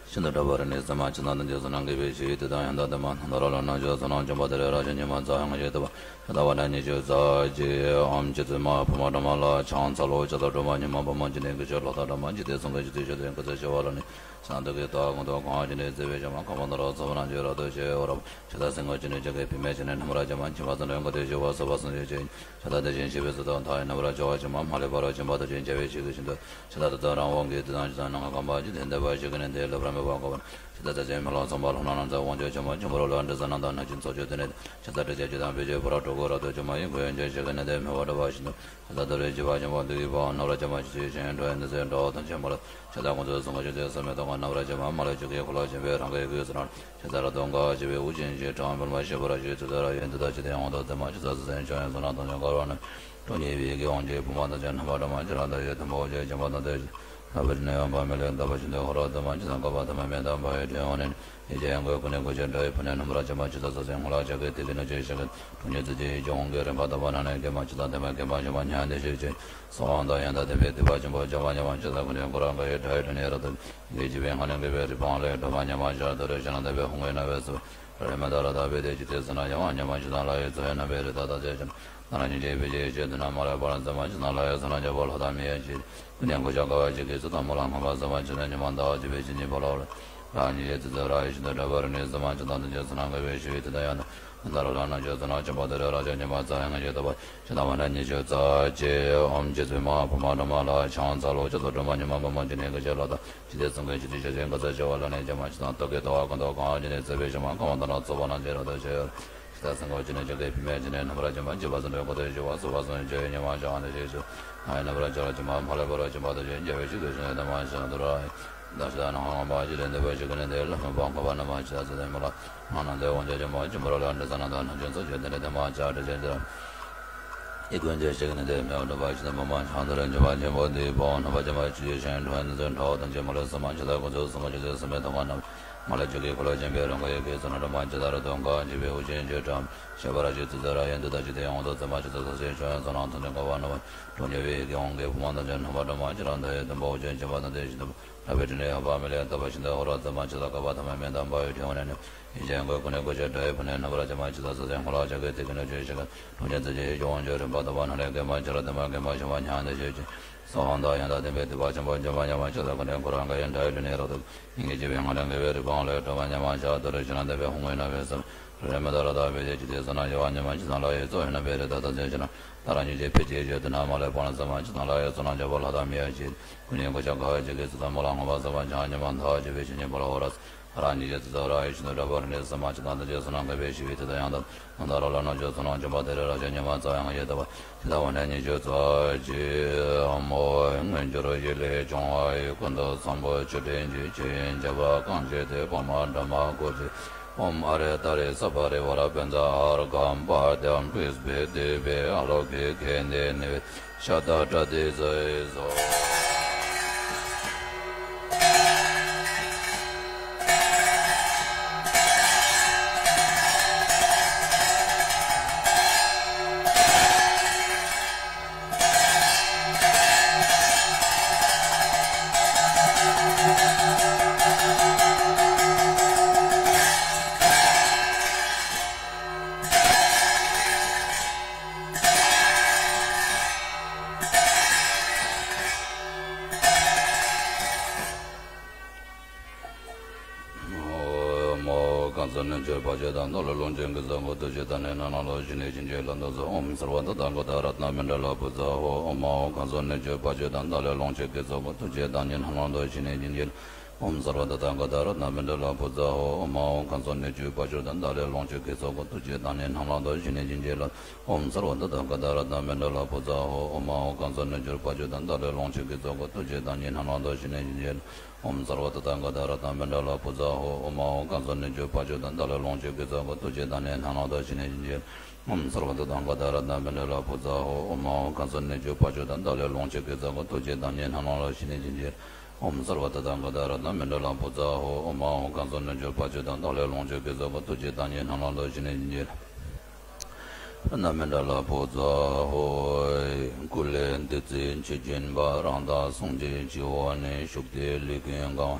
ཤིན་ཏུ་དྲག་པོ་རིག་ནས་སེམས་མ་ཅི་དང་ལྡན་གྱི་བསོད་ནམས་དགེ་བའི་བཤེས་གཉེན་དེ་དང་ཡང་དག་ལྡན་པ་རྣམས་དང་རབ་ལ་རྣམ་འབྱོར་བསོད་ནམས་འབྱོར་པ་དེ་ལས་རབ་ཅིག་ཉི་མ་རྩ་ལྔ་ཞིག་ཐོབ་པ། ཤ་ད་བ་ན་ཉི་ཤུ་རྩ་གཅིག་ཨོམ་ཅི་ཙི་མ་བུ་མ་དྲ་མ་ལ་ཆང་ཚ་ལོ་ཅ་ཚ་སྒྲོལ་མ་ཉི་མ་བུ་མ་ཅི་ནས་གི་ཆོས་ལོ་ད་དྲ་མ་ཅི་སྟེ་སུང་གི་ཅི་ཚེ་ཤོ་དེ་གི་ཚེ་ཤོ་བ་ལ་ནི་སང་དུ་གི་ད་གུང་དུ་གང་ཅི་ནས་ཚེ་བའི་ཤ་མ་ཁ་མ་ད་ར་ཚ་བ་ན་ཇི་ར་དུ་ཤེ་བ་ར་ཤ་ད་སེང་གི་ཅི་ནས་ཅི་གི་བི་མེ་ཅི་ནས་ནམ་ར་ཅི་མ་ཅི་བ་ཚ་ནོན་གི་དེ་ཤི་བ་སོ་བ་སུང་ཡོད་ཅི། ཤ་ད་དེ་བཞིན་གཤེགས་པའི་གཟུགས་དང་མཐའ་ཡས་རྣམ་པར་རྒྱལ་བ་ཇི་མ་མ་ལུས་པར་བྱོན་པ་དང་བཅས་རྒྱལ་བའི་ཞིང་གི་ཞིང་དུ། ཤ་ད་དེ་ཚོ་རང་དབང་གིས་དེ་དང་ཇི་ལྟར་ནམ་མཁའ་ཁམས་པ་ཇི་ལྟར་འདས་པ་ཞིག་གི་ནི་དེ་ལ་ཕར་མི་བ་གོ་བར། ཤ་ད་ཚ་ཚེ་མི་ལོ་ཚངས་པ་ལྷོ་ནག་ནང་ཚ་དབང་ཕྱུག་ཆེན་པོ་ཆེན་པོ་རོ་ལ་འདྲི་ས་ནང་དང་ནག་ཅིང་ཚོགས་ཆོས་དེ་ནི། ཤ་ད་དྲི་ཆ་ཇི་དང་བེད་སྤྱོད་པོ་ར་གྲོགས་གོ་ར་དོ་ཇི་མ་ཡིན་གོ་ཡོན་ཅན་ཞིག་གི་ནི་དེ་མི་བ་འདྲ་བ་ཞིག་ཏུ། ཤ་ད་དེ་རེ་ཇི་བ་ཆེན་པོ་འདུག་ཡིན་པའང་རྣམ་པར་ཅན་མ་ཞིག་ཆེ་ཞིང་འགྲོ་ཡོན་དེ་ཚོའི་འདྲ་བ་དང་ཆེན་པོ་ལ། ཤ་ད་ཁོང་ཚོའི་གསུང་གི་ཆོས་དེ་བསམ་མེད་དང་རྣམ་པར་ཅན་མ་མ་ལུས་ཅིག་གིས་འཁོར་ལོ་ཆེན་པོའི་རང་གི་ཡི་གེ་ཟེར་ན། ཤ་ད་ར་དོན་ག་ཞེས་པའི་དབུ་ཅན་གྱི་གྲངས་འབུལ་མ་ཞེས་པ་ར་ཞེས་དེ་ཚོ་ར་ཡོན་དེ་དག་ཅི་སྟེ་ཡོང་དོ་དེ་མ་ཅི་ས་སུ་སེམས་བྱུང་ཡང་བསོད་ནམས་དང་ཆོས་འགལ་བ་ནི། ཁྲོ་གཉེར་བའི་ཡི་གེ་དབང་གྱུར་བུམ་པ་དང་ཅན་རྣམ་པར་འདྲ་མ་ཅི་རང་དང་ཡོད་དམ་པའོ་ཅེས་བྱམས་པ་དང་བདེ་ཞིང་རྣམ་པར་གནོན་པ་མི་ལས་འདས་པ་ཞིག་ཏུ་འཁོར་བ་དུ་མ་ཅི་ས་བསྐལ་པ་ཐ་མ་མེད་དམ་པ་ཡི་དྲན་འོང་ནས། ཡིད་ཀྱི་ཡང་གོས་ཀུན་ནས་གོས་ཆེན་འདྲ་བའི་ཕུ་ནས་རྣམ་པར་ཅན་མ་ཅི་ས་ས་སེང་ངོ་ལ་ཇག་གི་དེ་གི་ནུ་ཅི་ཞིག་གི་ཁྲོ་གཉེར་ཙི་ཅི་ཡི་ཀྱི་དབང་གི་རིམ་པ་དམ་པ་ན་ནས་དགེ་མ་ཅི་ས་དེ་མ་དགེ་མ་ཞི་མ་ཉ་འདི་ཞིག་ཅི། སོ་འོང་དང་ཡང་དག་ལྡན་པའི་སྡིག་པ་ཆེན་པོ་བྱང་བ་ཉམས་པ་ཅི་ས་ཀུན་ནས་འཁོར་བ་འགའ་ཡི་དགྲ་ཡི་དྲིན་ཡང་རབ་ཏུ། ཡིད་ཀྱི་བའི་ཧ་ལས་དགེ་བའི་རིག་པའང་ལས་སྒྲོལ་མ་ཉམས་པ་ཤར་དུ་རེ་ཞིང་ལ་འདས་པའི་ཧོང་བའི་རྣ་བའི་སུ། རེ་མ་ད་ར་ད་བེ་དེ་ཇི་ཏེ་ཟ་ན་ཡང་བ་ཉམས་པ་ཇི་ལྟར་ལ་ཡི་ཚོ་ཡི་རྣམ་པའི་རི་དྭགས་དང་བཅས་ཀྱང་། ན་ར་ཉིད་ཀྱི་བེ་ཇི་ཡི་ཆེད་དུ་ན་མ་ལས་པར་འཛིན་མ་ཇི་ལྟར་ལ་ཡི་ཚོ་ན་རྒྱལ་པོ་ལྷ་དང་མི་ཡི་ཆེད། ཀུན་ནས་གོ་ཆ་དགའ་བ་ཅིག་གིས་ཚུལ་དང་སྨོན་ལམ་བསྔོ་བ་བཟང་བ་ཇི་ལྟར་ཉི་མ་ཟླ་བ་ཇི་བའི་ཕྱི་ཉིན་པ་ལ་བ་ར། རང་ཉིད་ཀྱི་ཚེ་ཚད་ར་ཡི་ཤིན་ཏུ་དྲག་པོ་རིག་ནས་བཟང་བ་ཇི་ལྟར་དུ་འཇོག་ཚུལ་ན་དགའ་བའི་ཞུ་བའི་དེ་ལྟར་ཡང་དུ། ད་ར་ལ་ན་འཇོག་ཚུལ་ན་ཆེན་པོ་དེ་རེ་ར་ཅན་ཉི་མ་རྩ་ཡང་ཞེས་དུ་བ། ཇི་ལྟ་བ་ན་ཉི་ཤུ་རྩ་གཅིག་ཨོམ་ཅི་ཙི་མ་བུ་མ་དྲ་མ་ལ་ཆང་ཚ་ལོ་ཅི་ཚོ་སྒྲོལ་མ་ཉི་མ་བུ་མ་ཅི་ནས་གི་ཅི་ལ་དང་། ཇི་སྟེ་སེང་གེ་ཇི་སྟེ་ཞེས་བྱའི་མགུར་ཚ་ཞེས་པ་ལ་ནི་ཇི་མ་ཇི་དང་སྟོབས་ཀྱིས་ལྟ་བ་ཀུན་ཏུ་གང་ཇི་ནས་བརྩེ་བའི་ཞི་མ་གང་བ་དང་ན་ཚོགས་པ་ན་ཇི་ར་དང་ཞེས། ཇི་ལྟ་སེང་གེ་ཇི་ནས་ཇི་སྐད་བུད་མེད་ཇི་ནས་རྣམ་པར་ཇི་མ་ཇི་བ་ཟིན་པའི་གོ་ཏོ་ཞི་བ་སོ་བ་སོང་ཇི་ཡི་ཉི་མ་ཞག་ནས་ཞེས་སུ། ང་ཡི་རྣམ་པར་ཇི་ར་ཇི་མ་མ་ལས་པ་ར་ཇི་མ་དང་ཇི་འཇལ་བའི་ཞི་དུ་ཞི་ནས་དམ་ཞག་དུ་ར། ད་ཞི་ད་ན་ཧང་པ་ཇི་ལས་འདས་པ་ཞི་གི་ནས་འདས་ལ་མི་བང་ཁ་བ་ན་མ་ཇི་ད་ཟི་དེ་མ་ལ། ང་ན་འདས་དབང་ཇི་ཇི་མ་ཇི་མ་ར་ལ་འདྲི་ས་ན་ད་ན་ཇི་ཚོ་ཇི་དེ་ནས་དེ་མ་ཇ་དྲི་ཇི་འདི་ར། ཨི་ཀུན་རྗེས་ཤིག་ནི་དེ་མེད་འགྲོ་བ་ཞིག་ཏུ་མ་མ་ཆགས་དུ་རེ་འཇུག་པ་ཆེན་པོ་འདིའི་དཔའ་བོ་རྣམ་པ་ཅན་མ་ཆུ་ཡི་ཞིང་འགྲོ་བའི་ནི་ཚོའི་འགྲོ་བ་དང་བཅས་མ་ལུས་སུ་མ་ཇི་ལྟར་ཁོ་ཚོའི་གསུང་གི་ཇི་ལྟར་སུ་མེད་དོ་ཁ་ན་མ་ལུས་ཇི་སྐད་འཁོར་ལོ་ཆེན་པོའི་རང་གི་ཡི་གེ་ཚོ་ན་འགྲོ་མ་ཇི་ལྟར་ར་དོན་གང་ཇི་བའི་དབུ་ཅན་གྱི་གྲམ་ཞེས་པ་ར་ཞིག་ཙི་ཙི་ར་ཡན་དུ་ད་ཅི་དེ་ཡང་དུ་ཙི་མ་ཇི་ལྟར་ས་སེ་ཤོ་ཡན་ཚོ་ནང་ཚོ་ནི་འགོ་བ་ནོ་བ་གྲོང་ཉེ་བའི་ཡི་གེ་འོང་གི་བུ་མ་དང་ཅན་རྣམ་པ་འགྲོ་མ་ཇི་རང་དུ་ཡི་དུམ་པ་དབུ་ཅན་ཆེན་པོ་དང་དེ་བཞིན་དུ། ལྷག་པའི་དྲིན་ལས་ཡོད་པ་མི་ལས་ལྟ་བ་ཤིན་ཏུ་ཧོ་ར་ཙི་མ་ཇི་ལྟར་བསྐལ་པ་ཐ་མ་མེད་དམ་པ་ཡི་དྲན་འོང་ནས་ནི། ཡིད་ཅན་གོས་ཀུན་ནས་གོས་ཆེན་འདྲ་བའི་ཕུ་ནས་རྣམ་པར་ཅན་མ་ཇི་ལྟར་ས་སེང་ཁོ་ལ་ཇག་གི་དེ་གི་ནུ་ཅི་ཞིག་གི་ཁྲོ་གཉེར་ཙི་ཅི་ཡི་ཀྱི་དབང་ཕྱུག་རིམ་པ་དམ་པ་ན་ལས་དགེ་མ་ཆ་ར་དེ་མ་དགེ་མ་ཞི་མ་ཉ་འདི་ཞེས་ཀྱི། སོ་འོང་དང་ཡང་དག་ལྡན་པའི་སྡིག་པ་ཆེན་པོ་འཇོམས་པ་ཉམས་པ་ཇི་ལྟར་ཀུན་ནས་འཁོར་བ་འགའ་ཡི་དགྲ་ཡི་དྲིན་ནས་རབ་ཏུ། སྙིང་གི་ལྕི་བའི་ང་ལས་འགལ་བའི་རིག་པའང་ལས་སྒྲོལ་མ་ཉམས་པ་ཤར་དུ་རེ་ཞིང་ལ་འདས་པའི་ཧོང་བའི་རྣ་བའི་སུ། རེ་མི་ད་ར་ད་བེ་དེ་ཇི་སྟེ་ཟ་ན་ཡོད་པ་ཉམས་པ་ཇི་ཙམ་ལ་ཡི་གཙོ་ཡོད་ན་བེ་རེ་ད་ད་ཟེར་ཞིང་ན། ད་རང་ཉིད་ཀྱི་ཕི་ཅི་ཡོད་དུ་ན་མ་ལས་པ་ན་ཙམ་མ་ཇི་ཙམ་ལ་ཡི་གཙོ་ན་འཇོག་པ་ལྷ་དང་མི་ཡ་ཅི། ཀུན་ནས་གོ་ཆ་དགའ་བ་ཅིག་གིས་ཚུལ་དང་སྨོན་ལམ་བསྔོ་བ་བཟང་བ་བྱང་ཉམས་པ་མཐའ་ཅི་བའི་ཕྱི་ཉིན་པ་ལ་འོ་ར། རང་ཉིད་ཀྱི་ཚེ་ཚོགས་ར་ཡི་ཤིན་ཏུ་དྲག་པོ་རིག་ནས་སུ་མ་ཇི་ལྟར་འདི་ཇི་སུ་ན་འགལ་བའི་ཞི་བའི་དེ་ལྟར་ཡང་དག་ལྡན་ར་ལ་ན་འཇོག་ཚུལ་ལ་འཇོམས་པ་དེ་རེ་ར་ཞིག་ཉི་མ་རྩ་ཡང་ཡོད་དུ་བ། ཇི་ལྟ་བ་ནས་ཉི་ཤུ་རྩ་གཅིག་ཨོམ་ཨོ་མངོན་གྱུར་ཡེ་ལས་བྱུང་བ་ཡི་ཀུན་ཏུ་བཟང་པོ་ཆུ་ཕྲན་གྱི་ཆུ་ཡི་འཇབ་པ་གང་བྱེད་དེ་གོང་མ་འདྲ་མ་སྐོར་ཅིག་ཨོམ་ཨ་རེ་ཏ་རེ་ས་ཕ་རེ་ཝ་ར་པན་ཛ་ཨར་གམ་པ་དམ་པིས་བེ་དེ་བེ་ཨ་ལོ་ཁེ་ཁེ་འདེ་ནེ་བེ། ཤ་ད་ཏྲ་ཏི་ཛ་ཡི་ཛ། ཨོ་མ་ཨོ་གང་ཟག་གནོད་བྱེད་བར་ཆད་དང་བདག་ལས་ལོངས་སྤྱོད་ཀྱི་ཚོགས་ཀྱི་ཐུགས་རྗེ་དང་ནི་ནང་ལ་ལོ་ཞིག་ནས་ཕྱིན་ཆད་ལ་འདུག་ཟེར། ཨོམ་སརྦ་ཏ་ཐཱ་ག་ཏ་རཏྣ་མཎྜ་ལ་བྷུ་ཛ་ཧོ། ཨོ་མ་ཨོ་གང་ཟག་གནོད་བྱེད་བར་ཆད་དང་བདག་ལས་ལོངས་སྤྱོད་ཀྱི་ཚོགས་ཀྱི་ཐུགས་རྗེ་དང་ནི་ནང་ལ་ལོ་ཞིག་ནས་ཕྱིན་ཆད། ཨོམ་སརྦ་ཏ་ཐཱ་ག་ཏ་རཏྣ་མཎྜ་ལ་བྷུ་ཛ་ཧོ། ཨོ་མ་ཨོ་གང་ཟག་གནོད་བྱེད་བར་ཆད་དང་བདག་ལས་ལོངས་སྤྱོད་ཀྱི་ཚོགས་ཀྱི་ཐུགས་རྗེ་དང་ནི་ནང་ལ་ལོ་ཞིག་ནས་ཕྱིན་ཆད་ལ། ཨོམ་སརྦ་ཏ་ཐཱ་ག་ཏ་རཏྣ་མཎྜ་ལ་བྷུ་ཛ་ཧོ། ཨོ་མ་ཨོ་གང་ཟག་གནོད་བྱེད་བར་ཆད་དང་བདག་ལས་ལོངས་སྤྱོད་ཀྱི་ཚོགས་ཀྱི་ཐུགས་རྗེ་དང་ནི་ནང་ལ་ལོ་ཞིག་ནས་ཕྱིན་ཆད་ལ། ཨོམ་སརྦ་ཏ་ཐཱ་ག་ཏ་རཏྣ་མཎྜ་ལ་བྷུ་ཛ་ཧོ། ཨོ་མ་ཨོ་གང་ཟག་གནོད་བྱེད་བར་ཆད་དང་བདག་ལས་ལོངས་སྤྱོད་ཀྱི་ཚོགས་ཀྱི་ཐུགས་རྗེ་དང་ནི་ནང་ལ་ལོ་ཞིག་ནས་ཕྱིན་ཆད་ལ། ཨོམ་སརྦ་ཏ་ཐཱ་ག་ཏ་རཏྣ་མཎྜ་ལ་བྷུ་ཛ་ཧོ། ཨོ་མ་ཨོ་གང་ཟག་གནོད་བྱེད་བར་ཆད་དང་བདག་ལས་ལོངས་སྤྱོད་ཀྱི་ཚོགས་ཀྱི་ཐུགས་རྗེ་དང་ནི་ནང་ལ་ལོ་ཞིག་ནས་ཕྱིན་ཆད་ལ། ཨོམ་སརྦ་ཏ་ཐཱ་ག་ཏ་རཏྣ་མཎྜ་ལ་བྷུ་ཛ་ཧོ། ཨོ་མ་ཨོ་གང་ཟག་གནོད་བྱེད་བར་ཆད་དང་བདག་ལས་ལོངས་སྤྱོད་ཀྱི་ཚོགས་ཀྱི་ཐུགས་རྗེ་དང་ནི་ནང་ལ་ལོ་ཞིག་ནས་ཕྱིན་ཆད་ལ། རཏྣ་མཎྜ་ལ་བྷུ་ཛ་ཧོ། སྐུ་ལས་བདུད་རྩི་ཆུ་རྒྱུན་འབབ། རང་དག་གསུང་གཅིག་སྤྱི་བོ་ནས། ཞུགས་ཏེ་ལུས་ཀུན་གང་བ།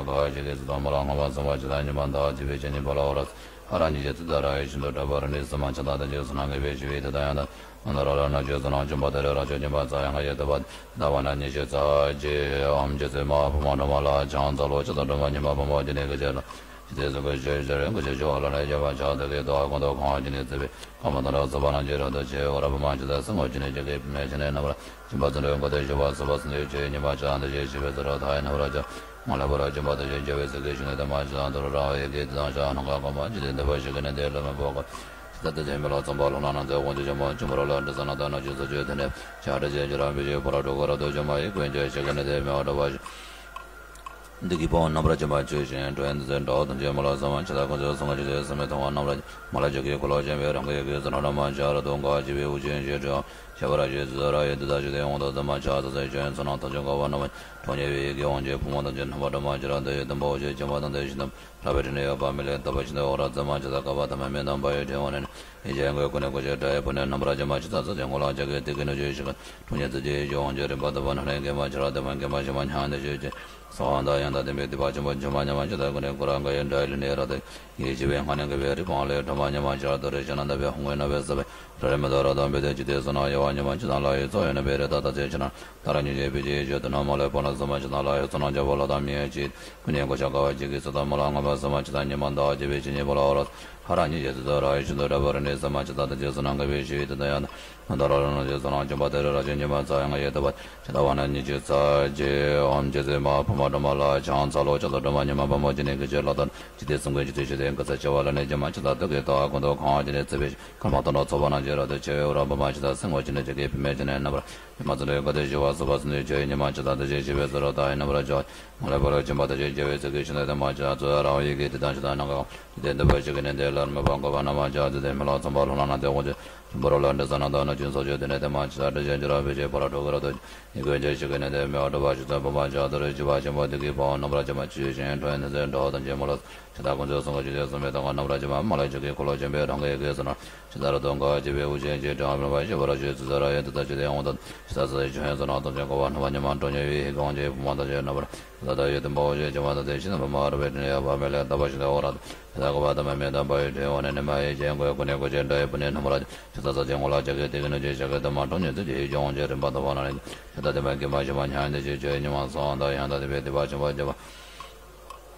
ཤོག་ག་བ་ཞིག་གི་ཚུལ་དུ་མ་ལ་ངོ་མ་སོང་བ་ཇི་ལྟར་ཉི་མ་ཟླ་བ་བརྒྱུད་པའི་ཆོས་ཉིད་ཕ་ལ་འོ་ར། ཨ་ར་ཉི་ཤེས་ཚུལ་ལྟར་ར་ཡི་ཤིན་ཏུ་གྲགས་པ་རི་ནི་སི་མ་ཆ་ད་དང་རྗེས་སུ་ནང་གི་བེ་ཞི་བའི་དེ་དང་ཡང་དང་། ཨ་ན་ར་ལ་ན་ཆོས་སུ་ནང་བྱུང་བ་དེ་རེ་ར་ཆོས་ཉིད་པ་ཚ་ཡང་ཡེ་ཏོ་བ། ད་བ་ན་ཉི་ཤེས་ཚ་རྗེ་འམ་རྗེ་ཚེ་མ་བུ་མ་འགྲོ་མ་ལ་བྱང་ཚ་ལོ་ཆ་ད་འགྲོ་མ་ཉི་མ་བུ་མ་ཇི་ནི་གི་ཆེ་ལ། ཇི་ཏེ་སུ་གི་ཆོས་ཞེ་རེ་གི་ཆེ་ཞུ་བ་ལ་ན་ཡེ་བ་ཆ་དེ་གི་དོ་ཨ་ཀོང་དོ་ཁོང་ཨ་ཇི་ནི་ཚེ་བེ། ཀ་མ་དང་ར་ས་བ་ན་ཇི་ར་དོ་ཆེ་འོ་ར་བུ་མ་ཇི་ད་སུ་ངོ་ཇི་ནི་ཇི་གི་བུ་མེ་ཆེ་ནི་ན་བ་ར། སྦྱིན་པ་ཚུལ་ཁྲིམས་གོ་ཏེ་ཞུ་བ་སུ་བ་སུ་འདི་ཆོས་ཉི་མ་ཆ་འདི་ཞེས་ཞི་བའི་ཚུལ་ར་ད་ཡེ་ན་བ་ར་ཅང་། མ་ལ་བ་ར་སྦྱིན་པ་དེ་ཞེས་བྱ་བའི་ཚིག་གིས་ཞུ་ནས་དེ་མ་ཇི་ལ་དོ་ར་ར་ཡི་གེ་དེ་དང་ཤ་ནང་ག་གོ་མ་ཇི་དེ་འདི་བ་ཞིག་གི་ནི་དེ་ལ་མི་འཕོ་གོ། ཇི་ལྟར་དེ་ཚེ་མི་ལ་ཚངས་པ་ལྷོ་ན་ན་ཚེ་དབང་ཆེ་ཆེན་པོ་བྱུང་བ་ར་ལ་འདྲི་ས་ན་ད་ན་ཆོས་སོ་ཆོས་དེ་ནས་བྱ་བྲལ་ཅན་ཇི་ར་བི་ཞིག་ཕོ་ར་གྲོགས་གོ་ར་དོ་ཅོ་མ་ཡི་ཀུན་ཀྱང་ཞིག་གི་ནི་དེ་མི་བ་འགྲོ་བ་ཞིག་འདི་གི་བོ་རྣམ་པར་སྦྱིན་པ་ཆོས་བཞིན་འགྲོ་ཡན་དུ་ཚེ་འགྲོ་དང་བཅས་མ་ལ་སོང་བ་ཇི་ལྟར་ཁོ་ཚོས་སོང་བ་ཇི་ལྟར་སེམས་མི་མཐོང་བ་རྣམས་ལ་མ་ལ་ཇི་གི་ཁོ་ལོ་ཅན་བའི་རང་གི་ཡི་གེ་ཟ་ན་ར་མ་ཇ་ར་དོ་འགའ་ཇི་བའི་དབུ་ཅན་ཞེས་བྲི་བ། ཁྱད་པར་ཞེས་སུ་ར་ཡི་འདི་དག་ཞིག་སྟེ་དབང་དུ་བཙུན་མ་ཆ་ས་སའི་སྐྱོན་ཚོགས་རྣམས་ཐམས་ཅད་འགག་པ་རྣམས་ཀྱི་གྲོགས་ཉེ་བའི་ཡི་གེ་དབང་ཆེན་ཕུང་པོ་ཐམས་ཅད་རྣམ་པར་སྒྲོལ་མ་ཇི་ར་འདི་ཡི་དང་པོ་ཞེས་བྱ་བ་དང་དེ་བཞིན་དུ་ར་བའི་དྲི་ནི་ཡོད་པ་མི་ལས་བཏབ་པ་ཞིག་ཏུ་འོ་ར་བཙུན་མ་ཇི་ལྟར་དཀའ་བ་ཐ་མལ་མེ་དང་བ་ཡི་དྲི་བ་ནི་ཡི་ཇའི་མགོའི་ཀུན་ནས་ཀུན་ཤེས་དགྲ་ཡི་བུ་ནི་རྣམ་པར་སྦྱིན་པ་ཇི་ལྟར་ཚོགས་ཀྱི་ངོ་ལ་ཇ་གི་ཏི་གི་ནུ་ཆོས་ཤིག་གྲོགས་ཉེ་ཚུལ་གྱི་ཡི་གེ་དབང་ཆེན་རིམ་པ་བཏབ་པ་ནི་ལྷའི་མགོན་མ་ཇི་ར་འདི་མ་མགོན་མ་ཞི་མ་མྱ་ངན་འདས་ཞེས་བྱ་བ་དང་ཡང་དག་ལྡན་པའི་སྡིག་པ་ཆེན་པོ་འཇོམས་པ་ཉམས་མ་ཇི་ལྟར་ཀུན་ནས་ཀུན་ར་འགའ་ཡི་དགྲ་ཡི་ལུས་ནི་ར་དང་ཡི་ཞི་བའི་ཧ་ནེ་གི་བའི་རི་བོང་ལས་སྒྲོལ་མ་ཉམས་མ་ཇི་ལྟར་དོ་རེ་ཞེ་ན་འདབ་པའི་ཧོང་བའི་ན་བའི་ས་བའི། ར་རེ་མི་དོ་ར་དང་བེ་དེ་ཇི་ཏེ་སོ་ན་ཡ་བ་ཉི་མ་ཇི་དང་ལ་ཡི་ཚོ་ཡོད་ན་བེ་རེ་ད་ད་ཚེ་ཆེ་ན་ད་ར་ཉི་ཞེས་བེ་ཇི་ཡི་ཇོ་དུ་ན་མ་ལ་པོ་ན་སོ་མ་ཇི་དང་ལ་ཡི་ཚོ་ན་ཇ་བོ་ལ་དང་མི་ཡ་ཇི། ཀུན་ཉེ་གོ་ཤ་ག་བ་ཇི་གི་སོ་དང་མ་ལ་ངོ་མ་སོ་མ་ཇི་དང་ཉི་མ་ཟླ་བ་ཇི་བེ་ཇི་ཉི་བོ་ལ་འོ་ར། ཧ་ར་ཉི་ཡེ་ཙི་ཙི་ར་ཡེ་ཤིན་ཏུ་ར་བ་ར་ནི་ས་མ་ཅི་ད་ད་ཅི་སུ་ན་ག་བེ་ཤི་ཡི་ཏི་ད་ཡ་ན་ད་ར་ར་ན་ཅི་སུ་ན་ཅུམ་པ་ཏེ་ར་ར་ཅི་ཉི་མ་ཚ་ཡ་ང་ཡེ་ཏ་བ་ཅི་ད་བ་ན་ཉི་ཅི་ཚ་ཅི་ཨོམ་ཅི་ཙི་མ་བུ་མ་འགྲོ་མ་ལ་ཆང་ཚ་ལོ་ཅི་ཚོ་འགྲོ་མ་ཉི་མ་བ་མོ་ཅི་ནི་གི་ཅི་ལ་ད་ཅི་ཏེ་སུང་གི་ཅི་ཏེ་ཤི་ཏེ་ག་ཚ་ཅི་བ་ལ་ནི་ཅི་མ་ཅི་ད་དུ་གི་ད་ཀུན་ཏུ་གང་ཅི་ནི་ཚེ་བེ་ཤི་ཁ་མ་ཏོ་ན་ཚོ་བ་ན་ཅི་ར་ཏེ་ཆེ་བེ་ར་བུ་མ་ཅི་ད་སེང་བ་ཅི་ནི་ཅི་གི་བི་མེ་ཅི་ནི་ན་བ་ར། ཉི་མ་ཚེ་འདས་ག་དེ་ཞི་བ་སུ་བ་སུ་འདུས་བྱས་ཉི་མ་ཅི་ད་ད་ཅི་ཞི་བའི་སུ་ར་ད་ཡི་ན་བ་ར་ཅོ། མ་ལེ་བ་ར་ཅི་མ་ད་ཅི་རྒྱལ་བའི་ཚིག་གི་ཤིན་ཏུ་དེ་མ་ཅི་ཚུ་རང་བའི་གི་དེ་དང་ཅི་ད་ནང་ག་དེ་འདི་བ་ཞིག་གི་ནི་དེ་ལར་མི་བ་གོ་བ་ན་མ་ཅི་ཚུ་དེ་མི་ལ་ཚོམ་པ་ལྷོ་ན་ན་དེ་འོ་ཅི་ཅི་བ་ར་ལ་འདི་ས་ན་ད་ན་ཅུན་སོ་ཅི་དེ་ནི་དེ་མ་ཅི་ད་དྲི་ཅན་ཅི་ར་བི་ཅི་བ་ར་དྲུ་གི་ར་དོ་ཉི་གོ་ཅི་ཞིག་གི་ནི་དེ་མི་བ་དྲུ་བ་ཞི་ཚ་བུ་མ་ཅི་ད་རི་ཅི་བ་ཅི་མ་དེ་གི་བ་ན་བ་ར་ཅི་མ་ཅི་ཞིག་ཁྲོ་ཡན་དེ་ཚེ་འགྲོ་དང་ཅི་མ་ལ། ཇི་ལྟར་ཀུན་རྫོབ་གསུང་གི་ཇི་སྲིད་གསུང་མི་རྟག་པ་རྣམ་པར་འབྱེད་པ་མ་ལུས་ཀྱི་འཁོར་ལོ་ཆེན་པོའི་རང་གི་ཡི་གེ་ཟེར་ན། ཇི་ལྟར་སྟོན་ག་ཇི་སྦས་དབུ་ཅན་གྱི་དྲི་མ་མེད་པ་ཞི་བར་བྱེད་ཚུལ་ཟེར་ར་ཡོད་དེ་ལྟར་ཇི་ལྟའི་དབང་དུ། ཇི་ལྟར་སྲིད་ཞི་བའི་བྱང་ཆུབ་ཏུ་སེམས་བསྐྱེད་དགོས་པ་རྣམ་པར་ཉམས་པ་མཐོང་ཆེན་པོའི་ཡི་གེ་དབང་ཆེན་བུམ་པ་དང་བཅས་རྣམ་པར། ཇི་ལྟར་ཡོད་དེ་འབའ་བ་ཞེས་བྱ་བ་དང་དེ་བཞིན་དུ་མ་འོངས་པ་རབ་དྲན་ཡོད་པ་མེད་ལས་དག་པ་ཞིག་འདའ་བ་ར། ཇི་ལྟར་གོ་བ་དང་མ་མེད་དང་འབའ་ཡི་དྲན་ཡོད་ནས་ནི་མ་ཡི་རྗེས་འགོའི་ཀུན་ནས་ཀུན་གཞི་དགྲ་ཡི་བུ་ནི་རྣམ་པར། ཇི་ལྟར་ས་ཆེན་ངོ་ལ་ཇི་སྐད་དེ་སྐད་ནི་ཇི་ཞིག་གི་དུ་མ་ཁྲོ་གཉེར་ཚུལ་གྱི་ཡིད་ཀྱི་དབང་ཆེན་རིམ་པ་དང་བ་ན་ནི། ཇི་ལྟར་དེ་མ་སྐྱེས་མ་ཤི་མ་ཉམས་དེ་ཞིག་ཆོས་ཉིད་མ་སོང་དང་ཡང་དག་དེ་བས་དེ་བ་ཆེན་པོ་བྱེད་པ།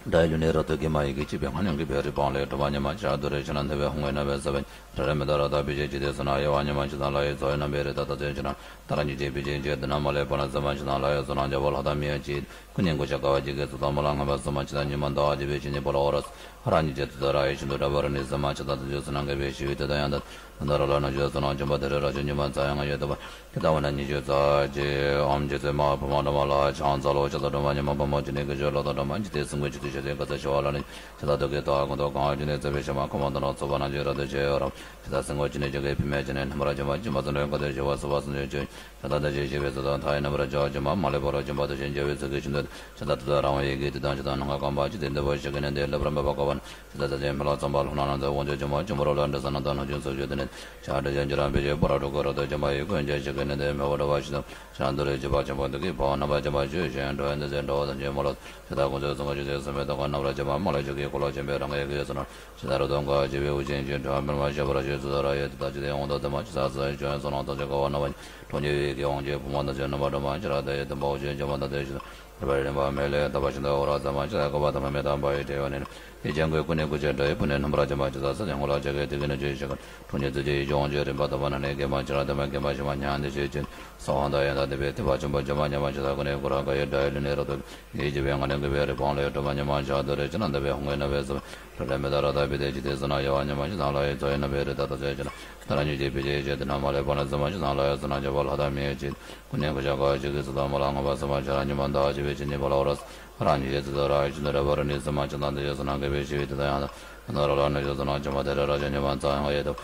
དགྲ་ཡི་ལུས་ནི་རབ་ཏུ་སྐྱེས་མ་ཡི་གེ་གཅིག་པའི་སྔ་ཉམས་ཀྱི་བེ་རི་སྤང་ལས་གྲུབ་པ་ཉི་མ་ཆར་དུ་རེ་ཕྱི་ན་འདི་བའི་ཧོང་བའི་རྣམ་པའི་ས་བོན་རེ་རེ་མི་ད་ར་ད་བི་ཞེས་ཇི་ལྟར་སོ་ན་ཡེ་བ་ཉི་མ་ཇི་ལྟར་ལ་ཡི་ཚོ་ཡི་རྣམ་པའི་རི་ད་ད་ཚོན་ཇི་ན་ད་ར་ཉི་ཅེ་བི་ཅེ་ཇེ་དུ་ན་མ་ལས་པ་ན་ཟི་མ་ཇི་ལྟར་ལ་ཡི་ཚོ་ན་འཇ་བ་ལྷ་དང་མི་ཡ་ཅི་ཀུན་ནས་མགོ་ཆ་ཀ་བ་ཇི་གེ་ཚོ་དང་མ་ལ་ངན་པ་ཟི་མ་ཇི་ལྟར་ཉི་མ་ཟླ་བ་ཇི་བའི་ཕྱི་ཉིན་པ་ལ་འོ་ར་ཧ་ར་ཉི་ཅེ་དུ་ད་ར་ཡི་ཤིན་ཏུ་ར་བ་རི་ནི་ཟི་མ་ཇི་ལྟར་དུ་ཇོ་སུ་ན་གེ་བའི་ཞི་བའི་དེ་ད་ཡང་ད། ད་ར་ལ་ན་ཇོ་སུ་ན་ཇོ་མ་དེ་རེ་ར་ཇོ་ཉི་མ་ཛ་ཡང་ཡོད་དུ་བ། ཏི་ཏ་བ་ན་ཉི་ཤུ་རྩ་གཅིག་ཨོམ་རྗེ་བཙུན་མ་བུ་མ་འགྲོ་མ་ལ་ཆང་ཚ་ལོ་ཆ་ཚ་སྒྲོལ་མ་ཉི་མ་བ་མོ་ཅི་ནས་ཀྱི་ཇོ་ལོ་ཏ་སྒྲོལ་མ་ཇི་ཏེ་སུང་གི་ཇི་ཏེ་ཤ་ཏེ་ག་ཚ་ཤ་བ་ལ་ནི་ཇི་ལ་དུ་གི་ཏ་ཀུན་ཏུ་གང་ཇི་ནས་ཚ་བའི་ཤ་མ་ཁོ་མ་ཏ་ན་ཚོ་བ་ན་ཇི་ར་དུ་ཇེ་ཡོ་ར་ཇི་ཏ་སུང་གི་ཇི་ནས་ཇི་གི་བི་མེ་ཇི་ནས་ནམ་ར་ཇི་མ་ཇི་མ་ཚ་ནོ་ག་དུ་ཇི་བ་སུ་བ་སུ་ཇི་ཇོ་ཇི་ཏ་དུ་ཇི་ཞི་བའི་སུ་ཏ་ཐ་ཡི་ནམ་ར་ཇོ་ཇི་མ་མ་ལེ་བ་ར་ཇི་མ་དུ་ཞེན་ཇི་བའི་ཚུ་གི་ཇི་ཏ་དུ་རང་བའི་ཡི་གེ་ཏི་ཏང་ཇི་ཏ་ནང་ག་གང་བ་ཇི་ཏེ་འདི་བ་ཞི་གི་ནས་འདི་ལབ་ར་མ་བ་ག་བ་ན། ཇི་ལྟར་ས་ཆེན་མི་ལ་ཚངས་པ་ལྷོ་ན་ན་ཚ་དབང་ཆེན་ཇོ་མ་ཇོ་མོ་རོ་ལ་འདྲ་ས་ན་ད་ན་ཆུན་སོ་ཇོ་དེ་ནི་ཆ་འདྲ་ཅན་ཇི་ར་བི་ཇེ་པོ་ར་དྲུག་གི་ར་དོ་ཇོ་མ་ཡི་ཀུན་ཇེ་ཞིག་གི་ནི་དེ་མེ་བ་འདྲ་བ་ཞི་དང་ཆ་འདུ་རེ་ཇི་བ་ཆེན་པོ་འདུ་གི་བ་ན་བ་ཇོ་མ་ཇོ་ཞེན་འགྲོ་འདི་ཟེར་འགྲོ་བ་དང་ཇེ་མོ་ལ་ཇི་ལྟར་ཀུན་ཚོད་སོང་ག་ཇི་ཟེར་སོ་མེ་དོ་ག་ན་བ་ར་ཇོ་མ་མ་ལ་ཇོ་གི་ཀོ་ལ་ཇེ་མེ་རང་གི་ཡི་གེ་ཟེར་ན་ཇི་ལྟར་ར་དོ་ག་ཇི་བའི་དབུ་ཅན་ཇི་འགྲོ་མེ་མ་ཞེ་བ་ར་ཞེ་ཚུ་ད་ར་ཡེ་དེ་ད་ཇི་དེ་འོང་དོ་དེ་མ་ཇི་ས་ས་ཇོ་ཡན་སོ་ན་དང་ཇོ་ག་བ་ན་བ་ཁྲོ་ཉེ་བའི་གི་དབང་ཆེན་བུ་མ་དང་ཇོ་ན་བ་འགྲོ་མ་ཇི་ར་དེ་ཡེ་དེ་འབའ་འོ་ཅན་ཇོ་མ་དང་དེ་ཞི་དང་། རེ་བ་རིམ་པ་མེད་ལས་དག་པ་ཞིག་འདའ་འོ་ར་ཟ་མ་ཅི་ལ་དགའ་བ་དང་མ་མེད་དང་འབའ་ཡི་དྲན་ཡོད་ནས་ཡིད་ཅན་གོས་ཀུན་ནས་ཀུན་ཆེན་དགྲ་ཡི་བུ་ནས་སྣུམ་ར་ཅན་མ་ཇི་ལྟར་ས་ཆེན་ཧོ་ལ་ཇ་གའི་དེ་གི་ནས་ཇི་ཞིག་ག་ཁྲོ་ཉེ་ཚུལ་གྱི་ཡིད་ཀྱི་དབང་ཆེན་རིམ་པ་དང་བ་ན་ནས་དགེ་མ་ཅི་ར་དེ་མ་དགེ་མ་ཞི་མ་ཉ་འདི་ཞེས་ཅན་སོ་ཧང་དང་ཡན་དང་དེ་བས་དེ་བ་ཆེན་པོ་ཇོ་མ་ཉ་མ་ཇི་ལྟར་ཀུན་ནས་ཀུ་ར་ག་ཡི་དགྲ་ཡི་ལུས་ནས་རབ་ཏུ་ཡིད་ཀྱི་བས་ང་ནས་དགེ་བའི་རི་བང་ལས་སྒྲོལ་མ་ཉ་མ་ཇ་དོ་རེ་ཅི་ན་འདི་བས་ཧོང་གི་ན་བས་སུ་རབ་ལས་མི་ད་ར་ད་བི་དེ་ཇི་དེ་སུ་ན་ཡ་བ་ཉ་མ་ཇི་ལྟར་ལ་ཡི་ཚོ་ཡི་ན་བས་རི་ད་ད་ཚོ་ཡི་ཅི་ན་ད་ར་ཉི་ཅེ་བི་ཅེ་ཡི་ཅེ་དེ་ན་མ་ལས་པ་ན་ཟ་མ་ཇི་ལྟར་ལ་ཡི་སུ་ན་ཇ་བ་ལྷ་དང་མི་ཡི་ཅི། ཀུན་ནས་ཀུན་ཤ་ཀ་ཅི་གི་སུ་དང་མ་ལ་ང་བ་སུ་མ་ཆ་ར་ཉི་མ་ཟླ་བ་བཞི་པའི་ཕྱི་ཉིན་པ་ལ་འོ་ར་ས་ར་ཉི་ཤེས་སུ་དང་ར་ཡི་ཆུ་ནུ་ར་བ་རུ་ནི་སུ་མ་ཆ་དང་དེ་ཡོད་སུ་ན་གི་བའི་ཞི་བའི་དེ་དང་ཡང་དང་ན་ར་ལ་ནི་ཡོད་སུ་ན་ཇི་མ་དེ་ར་ར་ཅན་ཉི་མ་ཙ་ཡང་ཡེ་དུ།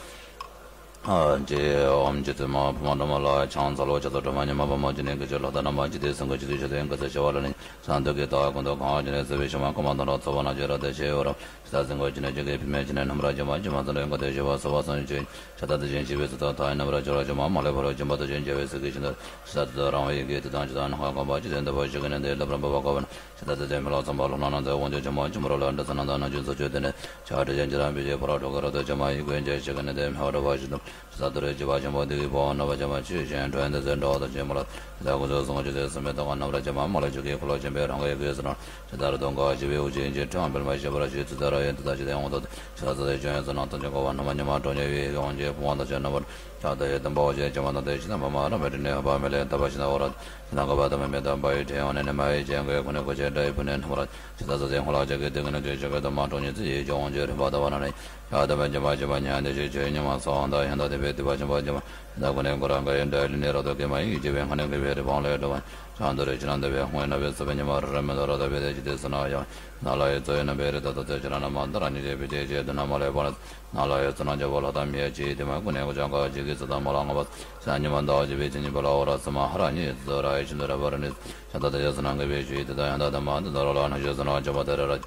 ཨ་ཇེ་ཨོམ་ཇི་ཙི་མ་བུ་མ་འགྲོ་མ་ལ་ཆང་ཚ་ལོ་ཆ་ཚ་སྒྲོལ་མ་ཉི་མ་བ་མ་ཅི་ནི་གི་ཆུ་ལྷ་དང་ན་མ་ཅི་དེ་སུན་གི་ཆུ་དུ་ཆུ་དེ་ཡང་གི་ཚ་ཤ་བ་ལ་ནི་སང་དུ་གི་ད་ཀུན་ཏུ་གང་ཅི་ནི་སུ་བའི་ཤ་མ་ཀུ་མ་དང་ར་ཚོ་བ་ན་ཇེ་ར་དེ་ཤེས་ཡོད་ར། ཇི་ལྟར་སེང་གོ་ཇི་ནས་ཇི་གའི་བི་མེ་ཇི་ནས་ནམ་ར་ཇི་མ་ཇི་མ་ཙ་ལོ་ཡང་ག་དེ་ཞི་བ་སུ་བ་སང་ཆོས་ཇི་ལྟར་དེ་བཞིན་ཞི་བའི་སུ་དང་ཐ་ཡི་ནམ་ར་ཇོ་ར་ཇོ་མ་མ་ལེ་བ་ར་ཇི་མ་དུ་ཇི་ཇི་བའི་སུ་གི་ཇི་ལྟར་ཇི་ལྟར་དུ་རང་བའི་ཡི་གེ་དེ་དང་ཇི་ལྟར་ནང་ཁ་གང་བ་ཇི་ལྟར་འདི་བ་ཞི་གི་ནས་འདི་ལབ་ར་འབབ་བ་ག་བ་ན་ཇི་ལྟར་དེ་དེ་མི་ལ་ཚང་བ་ལྷོ་ན་ན་ཚ་དབང་ཆེན་ཇོ་མ་ཇོ་མོ་ར་ལ་འདྲ་ས་ན་ད་ན་ཇུན་སོ་ཆོས་དེ་ནས་ཆ་དྲི་ཅན་ཇི་ར་བི་ཇེ་བ་ར་དྲུག་གི་ར་དུ་ཇི་མ་ཡི་གོ་ཡན་ཇི་ཞི་གི་ནས་འདི་མི་བ་ར་བ་ཞི་དུ། ས་དུ་རེ་ཅི་བ་ཆེན་པོ་འདི་གི་བོ་ན་བ་ཅ་མ་ཆུ་ཞེན་དྲོན་འདི་ཟེར་འགྲོ་དང་ཆེན་མོ་ལ། ད་ཀུན་རྫོབ་གསུང་ཆུ་ཟེར་སུ་མེ་ཏོག་ན་བ་ཅ་མ་མ་ལ་ཆུ་གི་འཁོར་ལོ་ཆེན་པོའི་རང་གི་ཡོད་ཟེར་ན། ཇི་ལྟར་དོན་ག་ཞི་བའི་དབུ་ཅན་གྱི་ཁྲོད་དཔལ་མ་ཞི་བར་ཞི་ཚུལ་ལྟར་ཡོད་འདི་ལྟ་ཇི་ལྟའི་དབང་དུ། ཇི་ལྟར་ས་དེ་ཅུང་ཡོད་ཟེར་ན་དོན་ཆེན་འཁོར་བ་ན་མ་ཉི་མ་འགྲོ་ཉེ་བའི་དབང་གྱི་བུང་བ་དང་ཆེན་རྣམ་པར། ཇ་ད་ཡོད་དམ་པ་འོ་ཅན་ཅི་མ་དང་དེ་ཞི་ན་མ་མ་ར་མེ་རི་ནེ་ཧ་པ་མེ་ལེ་ད་བ་ཞི་ན་འོ་ར། ཞི་ན་ག་བ་དམ་མེ་དམ་པ་ཡི་དྲན་ཡོང་ནས་ནི་མ་ཡི་ཅན་གོས་ཁོ་ནས་གོ་ཆེ་འདྲ་ཡི་བུ་ནས་རྣམ་པར། ཇི་ལྟར་ས་དེ་འཁོར་ལ་ཇ་གི་དེ་གི་ནི་དེ་ཇ་གི་དམ་མ་འགྲོ་ཉེ་ཚུལ་ཡི་ཅུང་འོ་ཅན་རིམ་པ་ད་བ་ན་ནི། ཡ་དེ་བས་ཇི་མ་ཇི་མ་ཉ་འདི་ཞེས་བྱའི་ཉི་མ་སོང་ད་ཡང་ད་དེ་བས་དེ་བ་ཆེན་པོ་ཇི་མ་ད་ཀུན་ནས་ཀུ་ར་ག་ཡི་འདྲ་ལི་ནི་ར་དོ་གེ་མ་ཡི་ཇི་བས་ང་ནི་གི་བས་རི་བང་ལས་འགྲོ་བ་ཅང་དུ་རེ་ཅི་ན་འདི་བས་ཧོང་ཡི་ན་བས་སུ་བས་ཉི་མ་རི་ར་མི་དོ་ར་དོ་བས་དེ་ཇི་དེ་སུ་ན་ཡང་ན་ལ་ཡི་ཚོ་ཡི་ན་བས་རི་ད་དོ་ཚེ་ཅི་ར་ན་མ་འདི་ར་ཉི་ཇེ་བི་ཇེ་ཇེ་དུ་ན་མ་ལས་བ་ན་ན་ལ་ཡི་ཚོ་ན་ཇ་བོ་ལ་ད་མི་ཡ་ཅི་དེ་མ་ཀུན་ནས་ཀུ་ཅང་ག་ཇི་གི་སུ་ད་མ་ལ་ང་བ་ས་ཉི་མ་ད་ཇི་བས་ཅི་ཉི་བ་ལ་འོ་ར་སུ་མ་ཧ་ར་ཉི་ཚོ་ར་ཡི་ཆུ་འདི་ར་བ་རི་ནི། ཤ་ད་ད་ཡ་སུ་ན་གི་བས་ཞུ་ཡི་དེ་ད་ཡང་ད་ད་མ་འདི་ད་ར་ལ་ན་ཞུ་སུ་ན་ཇ་བ་དེ་ར་ར།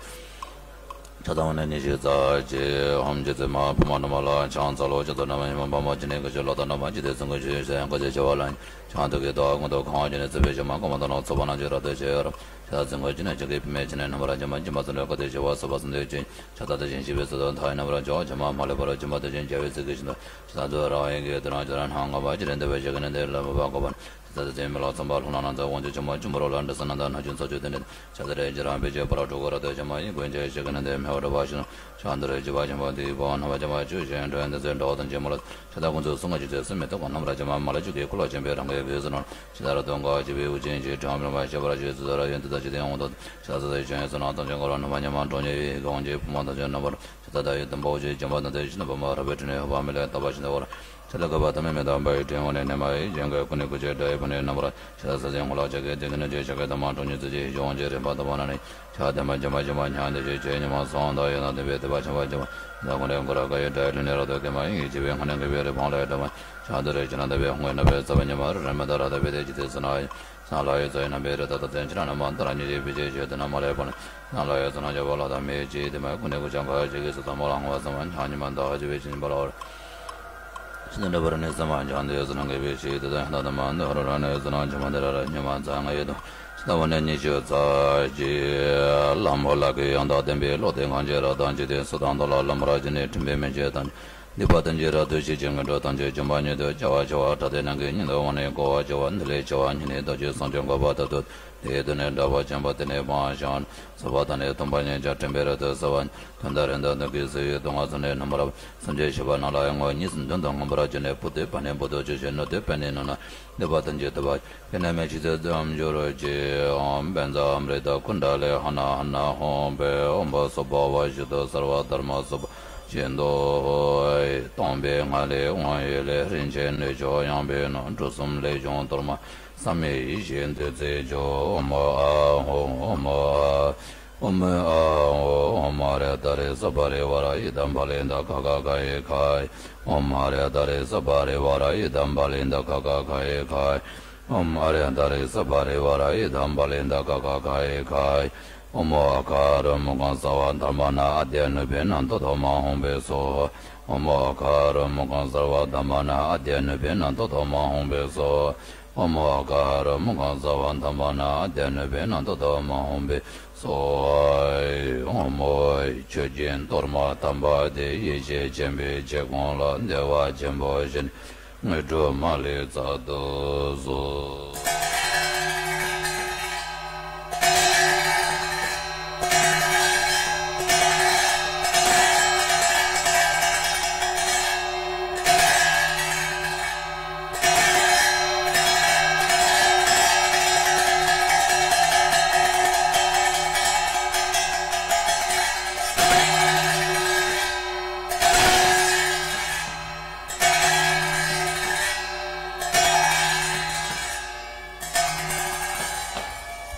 ཆ་ཚང་བ་ནས་ཉི་ཤུ་རྩ་གཅིག་ཧོམ་ཇི་ཙི་མ་བུ་མ་ན་མ་ལ་ཆང་ཚ་ལོ་ཇི་ཚོ་ན་མ་ཉི་མ་བ་མ་ཅི་ནས་གི་ཆུ་ལོ་ད་ན་མ་ཅི་དེ་སུན་གི་ཆུ་ཡོད་ས་ཡང་གི་ཆུ་ཆེ་བ་ལ་ཉི་ ཁྱང་ཐུག་གི་དོ་ཀུན་ཏུ་ཁང་བ་ཅན་ནས་བརྩེ་བའི་ཞབས་མ་ཀུན་མ་དང་ལོ་ཚོགས་པ་རྣམས་ཀྱི་རབ་ཏུ་ཕྱེ་ཡོད་རབ། ཤ་ཚ་ཚིག་ངོ་ཅི་ནས་ཅི་གི་བུད་མེད་ཅི་ནས་རྣམ་པར་འཇོམས་པ་འཇིགས་པ་ཚོགས་འདྲེན་བཀའ་དྲིན་ཆེ་བ་སོགས་པ་གསུམ་ལྡན་ཅན། ཤ་སྟག་དེ་བཞིན་གཤེགས་པའི་ཚུལ་དུ་མཐའ་ཡས་རྣམ་པར་འཇོམས་ཕྱག་མ་མ་ལུས་པར་འཇོམས་པ་དེ་བཞིན་རྒྱལ་བའི་ཚིག་གི་བཞིན་དུ། ཤ་སྟག་ཏུ་རང་བཞིན་གྱིས་དུད་འགྲོ་ཁྱེད་རང་སྣང་ངོ་མ་ཅི་རིགས་འདུལ་བའི་ཞལ་གྱིས་ནི་འདི་ལ་མོས་པ་གོ་བ་ནི། ཤ་སྟག་དེ་ཚེ་མི་ལ་མཚོན་པ་ལྷུང་ལ་ནང་ཚེ་དབང་ཕྱུག་ཆེན་པོ་ཆུ་འབུར་རོ་ལ་འདྲ་ས་ན་ད་ན་ཆུ་ཚོགས་ཆུ་དེ་ནི། ཤ་སྟག་རེ་ཅི་རང་བེད་སྤྱོད་པ་ལ་གྲོགས་པོ་རབ་ཏུ་འཇོམས་པ་ཡི་མགོན་ཁྱེད་ཞལ་གྱིས་ནི་འདི་སྨེ་བ་གྲུ་པ་བཞིན་དུ། ཤ་སྟག་རེ་ཅི་བ་ཆེན་པོ་འདི་བོ་རྣམ་པ་ཅན་མ་ཆུ་བཞིན་འགྲོ་འདི་ཚེ་འགྲོ་དང་ཇི་མ་ལ། ཤ་སྟག་ཀུན་ཚོགས་གསུང་ངག་ཅི་ཚེ་སུ་མི་ཐོག་གོ་རྣམ་ར་ཅན་མ་མ་ལ་ཆུ་གི་ཁུ་ལོ་ཆེན་པོའི་རང་གི་བོད་ཟེར་ནོར། ཤ་སྟག་ར་དོན་ག་ཅི་བའི་དབུ་ཅན་གྱི་དྲང་མི་རང་བ་ཤ་བ་ར་ཤེས་སུ་ད་ར་ཡོན་ཏུ་ད་ཅི་དེ་འོང་དོ། ཤ་སྟག་ས་ཡི་ཆོས་ཡིན་སོ་ན་ཐམས་ཅད་འཁོར་བ་ནུབ་པ་ཉམས་མ་གྲོང་ཉེ་བའི་གང་ཅི་ཕུང་པོ་ཐམས་ཅད་རྣམ་པར། ཤ་སྟག་ད་ཡི་དམ་པ་འོ་ཅི་བྱམས་པ་དང་དེ་བཞིན་དུ་བུམ་པ་རབ་པའི་དྲིན་ནས་འཕགས་པ་མི་ལས་བཏགས་པ་ཤིན་ཏུ་འོར། ཤ་སྟག་བསྐལ་པ་ཐ་མའི་མེ་ཏོག་འབར་བའི་སྤྲིན་འོག་ནས་ནི་མ་ཡི་ཅན་གྱི་སྐུ་ནི་སྐུ་ཅི་འདྲ་ཡི་བུ་ནི་རྣམ་པར། ཤ་སྟག་ས་ཡི་འཁོར་ལོ་བྱ་རྒོད་དེ་གི་ནི་ཅི་ཤ་རྒོད་དམ་མ་གྲོང་ཉེ་ཚུལ་གྱི་ཡིད་འོང་ཅི་རིམ་པ་དམ་པ་ན་ནི། ཤ་སྟག་མ་ཅན་མ་ཅན་མ་ཉང་དེ་ཅི་ཆོས་ཉི་མ་སོང་དང་ཡོད་ན་དེ་བས་དེ་བ་ཆེན་པ་ཅན་མ། ད་ཀུན་ནས་འཁོར་བ་ག་ཡི་དགྲ་ཡི་ལུས་ནི་རབ་ཏུ་གས་མ་ཡིན་གྱི་བྱེད་པའི་སྔོན་ནས་གས་པའི་རི་བོང་ལས་སྒྲོལ་མ། ཤ་སྟག་རེ་ཅི་ན་དེ་བས་ཧོང་གི་ན་བས་ས་བ་ཉི་མ་རི་རེ་མ་ད་ར་ད་བས་དེ་ཅི་དེ་ས་ན་ཡི། ས་ལ་ཡོད་ཚོ་ཡི་རྣམ་པའི་རི་ད་ད་ཚན་ཅི་ན་ན་མ་ད་ར་ཉི་ཅི་བི་ཅི་ཞེས་དེ་ན་མ་ལས་པ་ནི། ན་ལ་ཡོད་ཚོ་ན་ཇ་བ་ལ་ད་མེ་ཅི་དེ་མ་ཀུན་ནས་ཀུ་ཅང་ག་ཅི་གི་ས་ད་མོ་ལ་ཧོང་བ་ས་མ་ཉ་ཉི་མ་ད་ཧ་ཅི་བས་ཅི་ཉི་མ་ལ་བར། ཤིན་ཏུ་འདྲ་བར་ནི་ས་མ་ཇང་དེ་ས་ན་གས་པའི་ཅི་དེ་ད་ཡང་ད་ད་མ་འདི་ཧ་ར་ར་ནི་ས་ན་ཇ་མ་དེ་ར་ར་ཉི་མ་ཚ་ང་ཡོད་དོ། ཤ་སྟག་བ་ནི་ཉི་ཤུ་རྩ་གཅིག་ལམ་པོ་ལ་གི་ཡང་དག་བདེན་པའི་བློ་དེ་གང་ཅི་ར་དང་ཅི་དེ་སུ་དང་དོ་ལ་ལམ་པོ་ར་ཅི་ནི་ཁྲིམས་པའི་མན་ཆད་དང་། སྡིག་པ་ཐམས་ཅད་རབ་ཏུ་ཞི་ཞིང་ངན་འགྲོ་ཐམས་ཅད་འཇོམས་པ་ཉིད་དུ་བྱ་བ་བྱ་བ་དྲག་སྟེ་ནང་གི་སྙིང་དུ་འོང་ནས་གོ་བ་བྱ་བ་འདི་ལས་བྱ་བ་ཉིད་ནི་རྡོ་རྗེ་སངས་རྒྱས་འགོག་པ་ཐ་དད་དེ་དུ་ནི་འདྲ་བ་ཅན་པ་དེ་ནི་སྤང་བྱ་ཟོས་པ་དང་ནི་འཐུངས་པ་ཉིད་ཀྱང་དྲན་པའི་རབ་ཏུ་གསལ་བ་དོན་དམ་རེ་འདོད་འདོད་ཀྱི་སེལ་བའི་སྡུག་བསྔལ་ཚོགས་ནི་རྣམ་པར་སེམས་ཅན་ཤི་བ་རྣམས་ལ་ཡང་ངོ་གཉིས་སུ་འདུན་དུ་མངོན་པར་བྱས་ནས་བུ་སྟེ་ཕ་ནི་བུ་དུ་ཆུ་ཞིག་ནུ་སྟེ་ཕ་ནི་ནུ་ན་སྡིག་པ་ཐམས་ཅད་ཐུབ་པ། ཕན་མེད་ཕྱི་ཚེ་ཙམ་སྦྱོར་གྱི། ཨོཾ་བཛྲ་ཨ་མྲྀ་ཏ་ཀུཎྜ་ལི་ཧ་ན་ཧ་ན་ཧཱུྃ་ཕཊ། ཨོཾ་བ་སོ་བྷ་བ་ཤུདྡྷ་སརྦ་དྷརྨ་སོ་བྷ་ཤུདྡྷོ། སྟོང་པའི་ངང་ལས་དབང་ཡོད་ལས་རིན་ཆེན་ནུས་མཆོག་ཡངས་པའི་ནང་། གྲུ་གསུམ་ལས་བྱུང་གཏོར་མ་བསམ་ཡས་ཡེ་ཤེས་བདུད་རྩིའི་མཆོག་ཨོཾ་ཨཱཿཧཱུྃ། ཨོཾ་ཨཱཿཧཱུྃ། ཨོཾ་ཨཱ་རྱ་ད་རེ་ས་བ་རེ་ཝ་ར་ཨི་དམ་བ་ལི་ད་ཀ་ཀ་ག་ཡེ་ཁ་ཡེ། ཨོཾ་ཨཱ་རྱ་ད་རེ་ས་བ་རེ་ཝ་ར་ཨི་དམ་བ་ལི་ད་ཀ་ཀ་ག་ཡེ་ཁ་ཡེ། ཨོཾ་ཨཱ་རྱ་ད་རེ་ས་བ་རེ་ཝ་ར་ཨི་དམ་བ་ལི་ད་ཀ་ཀ་ག་ཡེ་ཁ་ཡེ། ཨོཾ་ཨཱཿཧཱུྃ་མུ་ཁཾ་སརྦ་དྷརྨ་ཎཱ་ཨ་དྱ་ནུ་པེ་ཎ་ཏོ་ཐོ་མ་ཧཱུྃ་ཕཊ་སྭཱ་ཧཱ། ཨོཾ་ཨཱཿཧཱུྃ་མུ་ཁཾ་སརྦ་དྷརྨ་ཎཱ་ཨ་དྱ་ནུ་པེ་ཎ་ཏོ་ཐོ་མ་ཧཱུྃ་ཕཊ་སྭཱ་ཧཱ། ཨོཾ་ཨཱཿཧཱུྃ་མུ་ཁཾ་སརྦ་དྷརྨ་ཎཱ་ཨ་དྱ་ནུ་པེ་ཎ་ཏོ་ཐོ་མ་ཧཱུྃ་ཕཊ་སྭཱ་ཧཱ། ཨོཾ་ཆོས་ཀྱི་གཏོར་མ་དམ་པ་དེ་ཡེ་ཤེས་ཆེན་པོའི་ཆེད་ཀོང་ལ་བདེ་བ་ཆེན་པོ་བཞིན། དངོས་གྲུབ་མ་ལུས་སྩལ་དུ་གསོལ།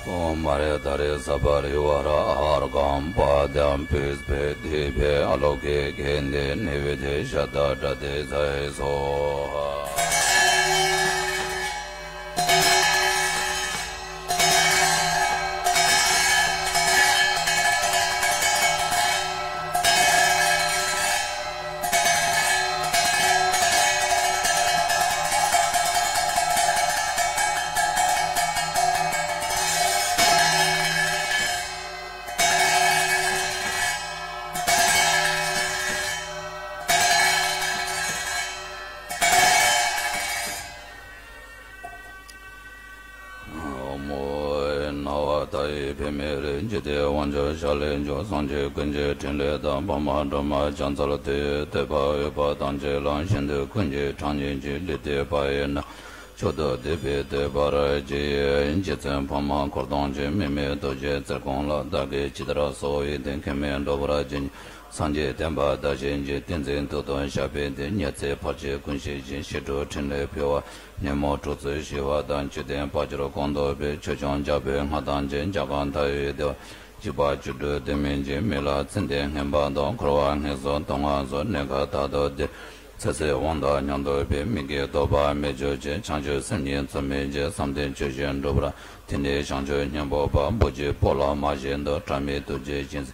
ཨོཾ་ཨཱ་རྱ་ད་རེ་ས་བ་རི་ཝ་ར་ཨརྒྷཾ་པཱ་དྱཾ་པུཥྤེ་དྷི་པེ་ཨ་ལོ་ཀེ་གནྡྷེ་ནཻ་ཝི་དྱེ་ཤ་ཏ་ཏྲྀ་ཏེ་ཛཱ་ཡེ་སྭཱ་ཧཱ། ཨོཾ། སྣང་བ་མཐའ་ཡས་པདྨའི་རི། འཇིག་རྟེན་དབང་ཕྱུག་ཞལ་ལས་འཇུག་སངས་རྒྱས་ཀུན་གྱི་ཕྲིན་ལས་དང་། འཕགས་མ་སྒྲོལ་མ་ཕྱག་འཚལ་ཏེ། བསྟོད་པ་འོས་པ་ཐམས་ཅད་ལ། ཞིང་འདིར་ཀུན་གྱི་གྲངས་སྙེད་ཅིང་། ལུས་བཏུད་པ་ཡིས་ནི་མཆོག་ཏུ་བསྟོད་པས་བསྟོད་པར་བགྱི། རྗེ་བཙུན་འཕགས་མ་འཁོར་དང་བཅས། དམིགས་མེད་རྡོ་རྗེའི་རྩེར་དགོངས་ལ། བདག་གིས་ཇི་ལྟར་གསོལ་བའི་དེ། མཁྱེན་པས་འགྲུབ་པར་བགྱི། སངས་རྒྱས་བསྟན་པ་དར་ཞིང་རྒྱས། བསྟན་འཛིན་མཐུ་སྟོབས་ཤར་བའི་དུས། ཉི་ཚེ་བར་ཆད་ཀུན་ཞི་ཞིང་། ཞི་ཁྲོ་ཕྲིན་ལས་འཕེལ་བ། ཉོན་མོངས་གྲོགས་ཚོགས་ཞི་བ་དང་། ཆོས་ལྡན་དཔལ་འབྱོར་གོང་དུ་འཕེལ། ཆོས་སྐྱོང་རྒྱལ་པོའི་མངའ་ཐང་ཆེ། འཇམ་དབྱངས་མཐའ་ཡས་བདེ་བ། འཇིགས་པ་བཅུ་དྲུག་དུ་མི་འཇིགས། མི་ལ་ཚེ་འདིར་ངན་པ་དང་། འཁོར་བའི་ངན་སོང་སྡུག་བསྔལ་སོགས། གནས་ཁག་དག་ཏུ་བདེ། ཚེ་ཟད་དབང་ཐང་མྱུར་དུ་འཕེལ། མི་དགེ་དོགས་པ་མེད་གྱུར་ཅིག་བྱང་ཆུབ་སེམས་ཉིད་ཚོལ་མི་བྱེད། བསམ་དོན་ཆོས་བཞིན་འགྲུབ་པར། དེང་འདིར་བྱང་ཆུབ་སྙིང་པོ་པ། བུ་གཅིག་བུ་ལ་མ་བྱིན་ཏོ། དྲག་མོའི་ཐུགས་རྗེས་བྱིན་ཟིན།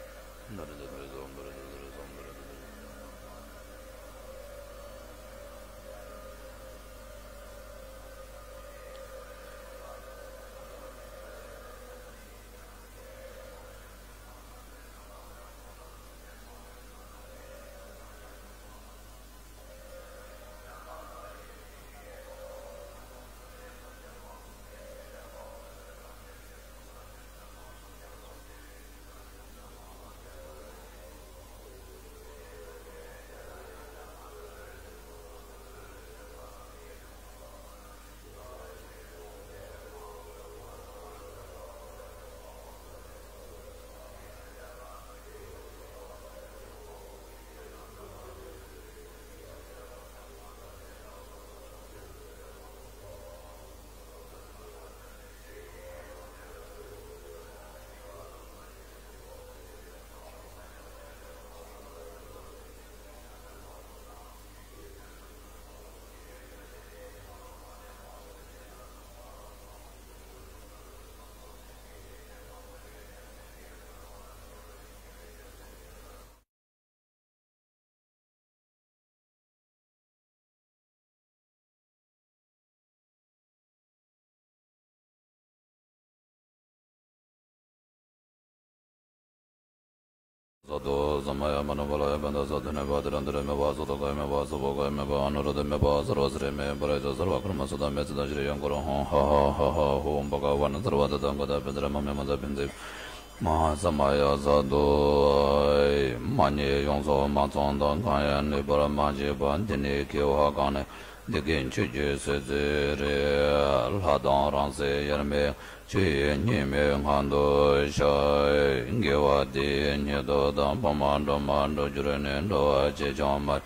ཟ་དོ་ཟ་མ་ཡ་མ་ནོ་བ་ལ་ཡ་བན་དོ་ཟ་དོ་ནེ་བ་དེ་ར་འདི་རེ་མེ་བ་ཟོ་དོ་ག་ཡ་མེ་བ་ཟོ་བོ་ག་ཡ་མེ་བ་ཨ་ནོ་ར་དེ་མེ་བ་ཟ་རོ་ཟ་རེ་མེ་བ་ར་ཡ་ཟ་ཟ་ར་བ་ཁར་མ་ཟ་ད་མེ་ཟ་ད་ཞི་རེ་ཡང་གོ་ར་ཧོང་ཧ་ཧ་ཧ་ཧ་ཧོ་བ་ག་བ་ན་ཟ་ར་བ་ད་ད་ག་ད་བན་དེ་ར་མ་མེ་མ་ཟ་བན་དེ། མ་ཧ་ས་མ་ཡ་ས་དོ། མ་ཉེས་ཡོངས་སུ་མ་ཚང་དང་གང་ཡང་ནུས་པར་མ་བྱས་པ་འདི་ནི་སྐྱེ་བ་གང་ནས་འདི་སྐད་ཆོས་ཀྱི་སྲིད་རྩེ་རེ། ལྷ་དང་རིང་བསྲེལ་དབྱེར་མེད་ཆོས་ཉིད་མའི་ངང་དུ་ཤར། དགེ་བ་འདི་ཉིད་དུ་དང་བུ་མ་འགྲོ་མ་འགྲོ་གྱུར་ནས་འགྲོ་བ་ཅི་བྱུང་མ།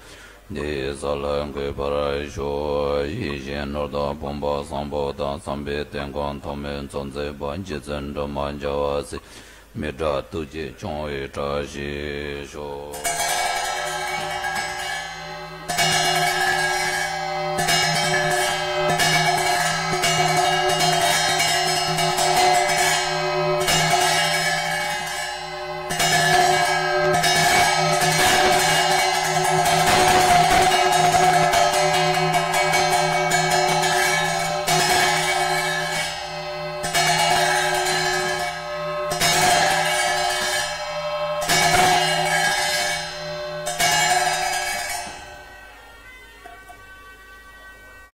འདི་ས་ལ་འགོད་པར་ཤོག་ཡིད་བཞིན་ནོར་དང་ཕུང་པོ་བཟང་པོ་དང་བསམ་པའི་དོན་ཀུན་ཐོགས་མེད་ཚོགས་མཛད་པ་རྗེ་བཙུན་སྒྲོལ་མ་རྒྱལ་བ་སྲས་མི་ཏྲ་ཐུགས་རྗེ་སྐྱོང་བའི་བཀྲ་ཤིས་ཤོག